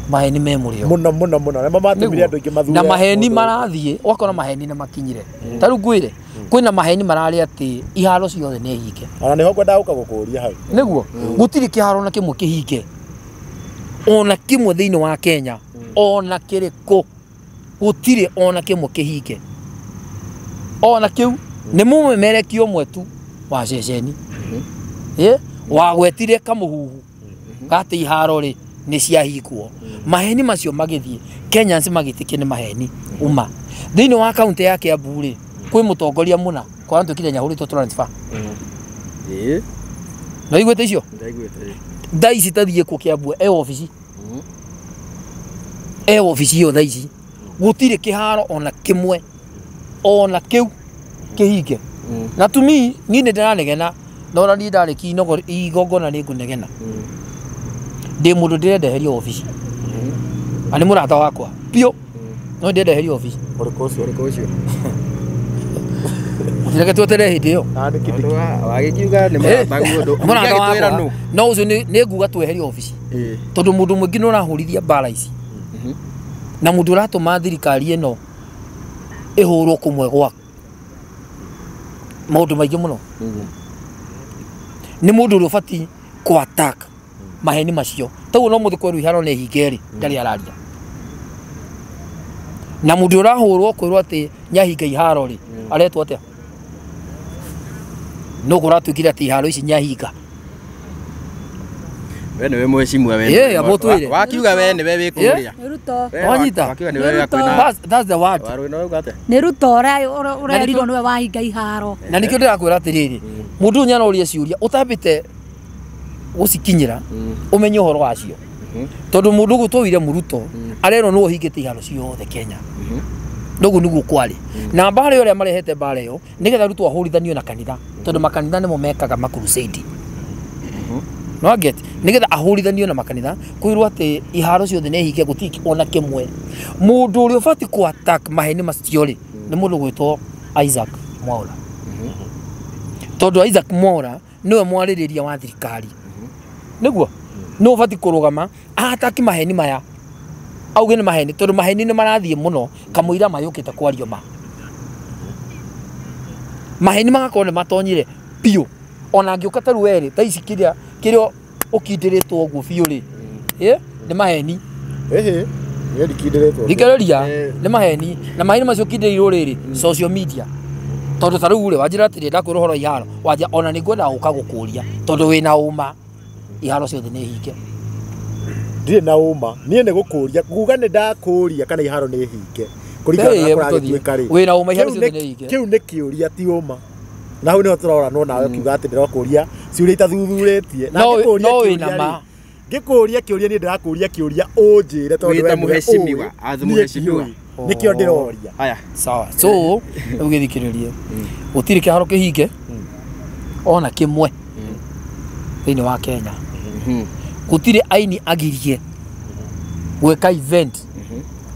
Maheni me mũrĩo. Mũno mũno mũno. Nĩmo matũmire andũ aingĩ mathure. Na maheni marathiĩ, ũgakora maheni nĩ makinyire. Ta rĩu ngwĩre, kwĩna maheni mararĩ atĩ iharo ciothe nĩ hinge. Ona nĩho ngwendaga gũka gũkũria hau. Nĩguo, gũtirĩ kĩharo na kĩmwe kĩhinge. Ona kĩmwe thĩinĩ wa Kenya, ona kĩrĩkũ, gũtirĩ ona kĩmwe kĩhinge. Ona kĩu nĩ mũmemerekia ũmwe tu wa ceceni. Wagwetire kamũhuhu gatĩ iharo rĩ nĩ ciahingwo. Maheni macio magĩthiĩ, Kenyans magĩtĩkia nĩ maheni uma. Thĩinĩ wa kaunti ya Kiambu rĩ, kwĩ mũtongoria mũna kwa twĩkire nyahũrĩtwo transfer. No iguĩte icio? Ndaiguĩte. Thaa ici tathiĩ kũ Kiambu e obici. E obici ĩyo thaa ici. Gũtirĩ kĩharo ona kĩmwe ona kĩu kĩhinge. Na to me niĩ nĩ ndĩranegena, na ona niĩ ndarĩkia igongona nĩ ngũnegena. Ndĩ mũndũ ndĩrenda eherio obici. Na nĩ mũrata wakwa biũ. No ndĩrenda eherio obici. Ũrĩkũ ũcio? Ũrĩkũ ũcio? Mũtireke tweterere hĩndĩ ĩyo. Na nĩ Kindiki. Wagĩkiuga nĩ mũrataguo ndũ. Mũrata Ũngĩagĩtwĩra wakwa nũ? no ũcio nĩ nguga tweherie obici. Tondũ mũndũ mũingĩ nĩ ũrahũrithia mbara ici. Na mũndũ ũratũma thirikari ĩno ĩhũrwo kũmwe gwa maũndũ maingĩ mũno. Nĩ mũndũ ũrĩa ũbatiĩ kũ attack maheni macio. Toguo no mũthĩ kwerwo iharo nĩ hinge rĩ, ndarĩ araria. Na mũndũ ũrahũrwo kwĩrwo atĩ nĩahinga iharo rĩ, aretwo atĩa? No kũratuĩkire atĩ iharo ici nĩahinga. We nĩwe mheshimiwa we. Ĩĩ, amba ũtwĩre. Wakiuga we nĩwe wĩ kũrĩa. Nĩ Ruto. Wanyita? Wakiuga nĩwe wĩ kwĩna. That's the word. Warũĩ no uga atĩa? Nĩ Ruto ũrĩa ũrerirwo nĩwe wahinga iharo. Na nĩkĩo ndĩrakwĩra atĩrĩrĩ, mũndũ ũyũ nĩaroria ciũria ũtambĩte gũcikinyĩra ũmenye ũhoro wacio. Tondũ mũndũ ũgũtwo William Ruto arerwo nĩwe ũhingĩte iharo ciothe Kenya. Noguo nĩguo kwarĩ. Na mbara ĩyo ũrĩa marehete mbara ĩyo nĩgetha Ruto ahũrithanio na kanitha, tondũ makanitha nĩmo mekaga makrusade. No get nĩgetha ahũrithanio na makanitha kwĩrwo atĩ iharo ciothe nĩ hinge gũtirĩ ona kĩmwe. Mũndũ ũrĩa ũbatiĩ kũ attack maheni macio rĩ nĩ mũndũ gwĩtwo Isaac Mwaura. Tondũ Isaac Mwaura nĩwe mwarĩrĩria wa thirikari. Nĩguo nĩ ũbatiĩ kũrũgama ataki maheni maya auge nĩ maheni, tondũ maheni nĩ marathiĩ mũno kamũira mayũkĩte kwario ma maheni magakorwo nĩ matonyire biũ. Ona angĩũka ta rĩu werĩ ta ici kĩrĩa kĩrĩa ũkindĩrĩtwo ũguo biũ rĩ, nĩ maheni. Ĩhĩ, niĩ ndikindĩrĩtwo. Thikĩrĩria, nĩ maheni. Na maheni macio ũkindĩrĩirwo rĩrĩ social media. Tondũ ta rĩu rĩ wanjĩra atĩrĩ ndakwĩra ũhoro wa iharo, wanja ona nĩ ngwenda gũka gũkũria tondũ wĩna ũma iharo ciothe nĩ hinge. Ndirĩ na ũma, niĩ nĩ gũkũria, nguga nĩ ndakũria kana iharo nĩ hinge. Kũringana na kũragĩtuĩka rĩ. Wĩna ũma iharo ciothe nĩ hinge. Kĩu nĩ kĩũria ti ũma. Na hau nĩho tũroranwo nawe ũkiuga atĩ ndĩrakũria ciũria itathuthurĩtie. Na ngĩkũria kĩũria rĩ, ngĩkũria kĩũria niĩ ndĩrakũria kĩũria ũnjĩre tondũ Wĩta we nĩwe mũheshimiwa, ũĩ, as niĩ mũheshimiwa. ndiũĩ. Nĩkĩo ndĩroria. Haya. Sawa. So rĩu gĩthikĩrĩrie, gũtirĩ kĩharo kĩhinge ona kĩmwe thĩinĩ wa Kenya. Gũtirĩ aini agirie gwĩka event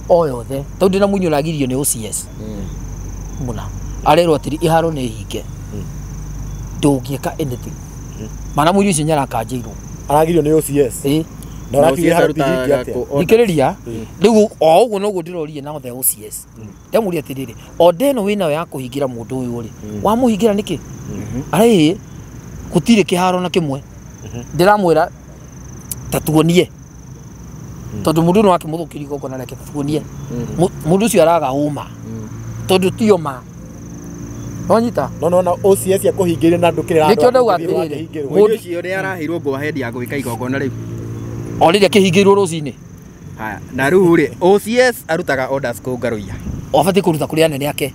o yothe, tondũ ndĩna mũini ũragirio nĩ OCS mũna arerwo atĩrĩ iharo nĩ hinge, ndũngĩka anything. Mana mũini ũcio nĩarakanjĩirwo. Aragirio nĩ OCS. Ĩĩ. Na ũrakiuga iharo ti hinge atĩa? Thikĩrĩria, rĩu o ũguo noguo ndĩroria na the OCS. Ndamũria atĩrĩrĩ, order ĩno wĩnayo ya kũhingĩra mũndũ ũyũ rĩ, wamũhingĩra nĩkĩ? Arĩ gũtirĩ kĩharo na kĩmwe. Ndĩramwĩra ta tuonie. Tondũ mũndũ nĩ wakĩmũthũkĩria igongona rĩake, ta tuonie. Mũndũ ũcio araga ũma. Tondũ tio ma. Wanyita? No no na OCS yakũhingĩire na ndũkĩrĩ Nĩkĩo ndauga atĩrĩrĩ, Mũndũ ũcio nĩ araheirwo go ahead ya gwĩka igongona rĩu. O rĩrĩa kĩhingĩirwo rũcinĩ. Haya, na rĩu rĩ OCS arutaga orders kũ Ngaruiya. Abatiĩ kũruta kũrĩ anene ake.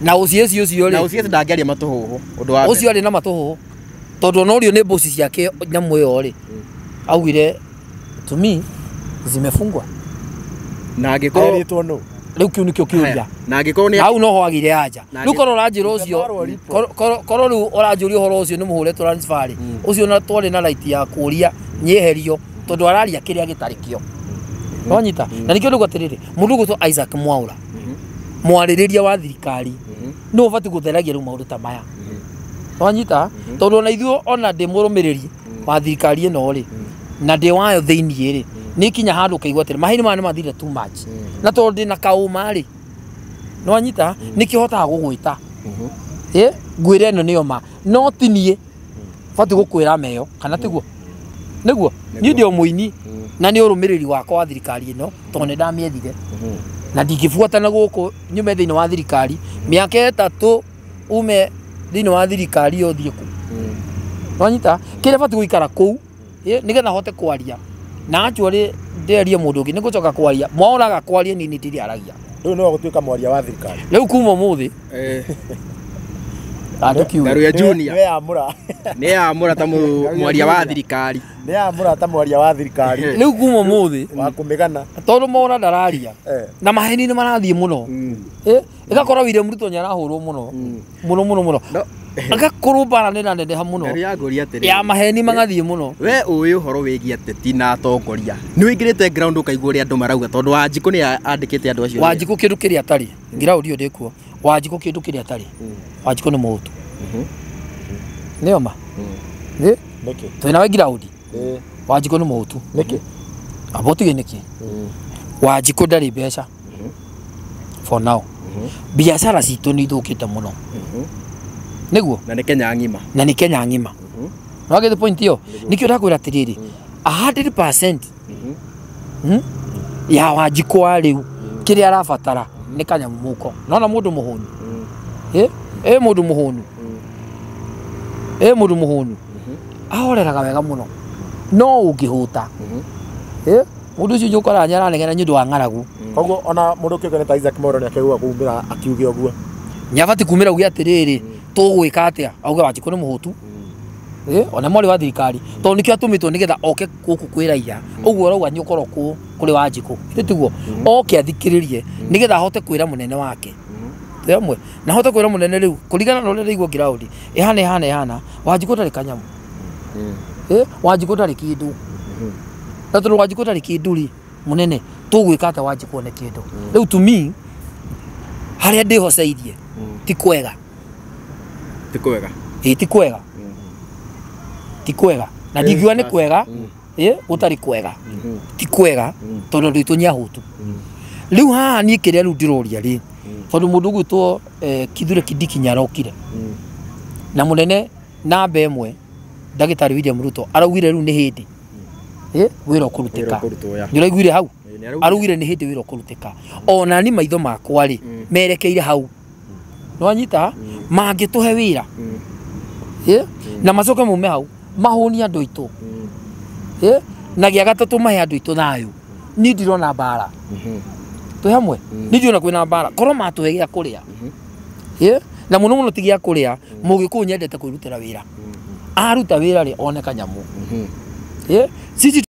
Na OCS ũcio rĩ, Na OCS ndangĩaria matũhũhũ ũndũ wa mbere. Ũcio arĩ na matũhũhũ. Tondũ ona ũrio nĩ mboci ciake nyamũ ĩyo rĩ, augire to me zimefungwa. Na angĩkorwo Erĩtwo nũ? Rĩu kĩu nĩkĩo kĩũria. Na angĩkorwo nĩ Hau no ho agire anja. Rĩu korwo ũranjĩra ũcio, korwo rĩu ũranjũria ũhoro ũcio nĩ mũhũre transfer rĩ, ũcio na twarĩ na right ya kũria nyeherio tondũ araria kĩrĩa gĩtarĩ kĩo. Wanyita? Na nĩkĩo ndauga atĩrĩrĩ, mũndũ ũgwĩtwo Isaac Mwaura, mwarĩrĩria wa thirikari, nĩ ũbatiĩ gũtheragia rĩu maũndũ ta maya. Wanyita? Tondũ ona ithuĩ ona ndĩ mũrũmĩrĩri wa thirikari ĩno rĩ, na ndĩ wayo thĩiniĩ rĩ, nĩ kinya handũ ũkaigua atĩrĩ, maheni maya nĩ mathire too much. Na tondũ ndĩ na kaũma rĩ, nĩ wanyita? Nĩkĩo hotaga gũgwĩta. Ngwĩre ĩno nĩyo ma. No ti niĩ batiĩ gũkwĩra meyo, kana tiguo? Nĩguo? Niĩ ndĩ o mũini na nĩ ũrũmĩrĩri wakwa wa thirikari ĩno tondũ nĩ ndamĩethire. Na ndingĩbuatana gũkũ nyume thĩinĩ wa thirikari mĩaka ĩtatũ ume thĩinĩ wa thirikari ĩyo ũthiĩ kũ. Wanyita? Kĩrĩa batiĩ gũikara kũu, nĩgetha hote kwaria. Na actually ndĩarie mũndũ ũngĩ nĩngũcoka kwaria. Mwaoraga kwaria niĩ ndirĩ aragia. Rĩu nĩwe ũgũtuĩka mwaria wa thirikari. Rĩu kuma ũmũthĩ, andũ Ngaruiya Junior. Nĩwe yamũra. Nĩ yamũra ta mwaria wa thirikari. Nĩ yamũra ta mwaria wa thirikari. Rĩu kuma ũmũthĩ, Wa kũmĩgana. tondũ Mwaura ndararia. Na maheni nĩ marathiĩ mũno. Ĩgakorwo William Ruto nĩ arahũrwo mũno. Mũno mũno mũno. Agakorwo mbara nĩ ĩraneneha mũno. Ya maheni magathiĩ mũno. We ũĩ ũhoro wĩgiĩ ateti na atongoria. Nĩ ũingĩrĩte ground ũkaigua ũrĩa andũ marauga tondũ Wanjikũ nĩ andĩkĩte andũ acio. Wanjikũ kĩndũ kĩrĩa atarĩ. Ground ĩyo ndĩkuo. Wanjikũ kĩndũ kĩrĩa atarĩ. Wanjikũ nĩ mũhutu. Nĩyo ma? Nĩ? Nĩkĩ? Twĩna we ground. Wanjikũ nĩ mũhutu. Nĩkĩ? Amba ũtige nĩkĩ? Wanjikũ ndarĩ mbeca. For now. Biacara citũ nĩ ithũkĩte mũno. Nĩguo? Na nĩ Kenya ng'ima. Na nĩ Kenya ng'ima. No get the point ĩyo? Nĩkĩo ndakwĩra atĩrĩrĩ, 100% ya Wanjikũ wa rĩu kĩrĩa arabatara nĩ kanyamũ mũhuko. Nona mũndũ mũhũnu. Ĩ mũndũ mũhũnu. Ĩ mũndũ mũhũnu. Ahoreraga wega mũno. No ũngĩhũta. Mũndũ ũcio ũkoraga nĩ aranegena nĩ ũndũ wa ng'aragu. Koguo ona mũndũ kĩũngane ta Isaac Mwaura nĩ akĩgũa kumĩra akiuge ũguo. Nĩabatiĩ kumĩra auge atĩrĩrĩ, tũgwĩka atĩa? Auge Wanjikũ nĩ mũhũtu. Ona mwarĩ wa thirikari. Tondũ nĩkĩo atũmĩtwo nĩgetha oke gũkũ kwĩ raia. Ũguo ũrauga nĩ ũkorwo kũrĩ Wanjikũ. Githĩ tiguo? Oke athikĩrĩrie nĩgetha ahote kwĩra mũnene wake. Twĩ hamwe? Na ahote kwĩra mũnene rĩu kũringana na ũrĩa ndĩraigua ground. Ĩhana ĩhana ĩhana. Wanjikũ ndarĩ kanyamũ. Wanjikũ ndarĩ kĩndũ. Na tondũ Wanjikũ ndarĩ kĩndũ rĩ, mũnene, tũgwĩka atĩa Wanjikũ one kĩndũ? Rĩu to me, harĩa ndĩhoceirie ti kwega. Ti kwega. Ĩ ti kwega. Ti kwega. Na ndingiuga nĩ kwega, gũtarĩ kwega. Ti kwega tondũ andũ aitũ nĩ ahũtu. Rĩu haha niĩ kĩrĩa rĩu ndĩroria rĩ, tondũ mũndũ ũgwĩtwo Kithure Kindiki nĩarokire. Na mũnene namba ĩmwe ndagĩtarĩ William Ruto araugire rĩu nĩ hĩndĩ wĩra ũkũrutĩka. Nĩ ũraiguire hau? Araugire nĩ hĩndĩ wĩra ũkũrutĩka. Ona ni maitho makwa rĩ merekeire hau. Nĩwanyita? Mangĩtũhe wĩra. Na macoke maume hau mahũnie andũ aitũ. Na gĩa gatatũ mahe andũ aitũ thayũ. Niĩ ndirona mbara. Twĩ hamwe? Niĩ ndirona kwĩna mbara. Korwo matũhe gĩa kũrĩa. Na mũno mũno ti gĩa kũrĩa, mũgĩkũyũ nyendete kwĩrutĩra wĩra. Aruta wĩra rĩ one kanyamũ. Sisi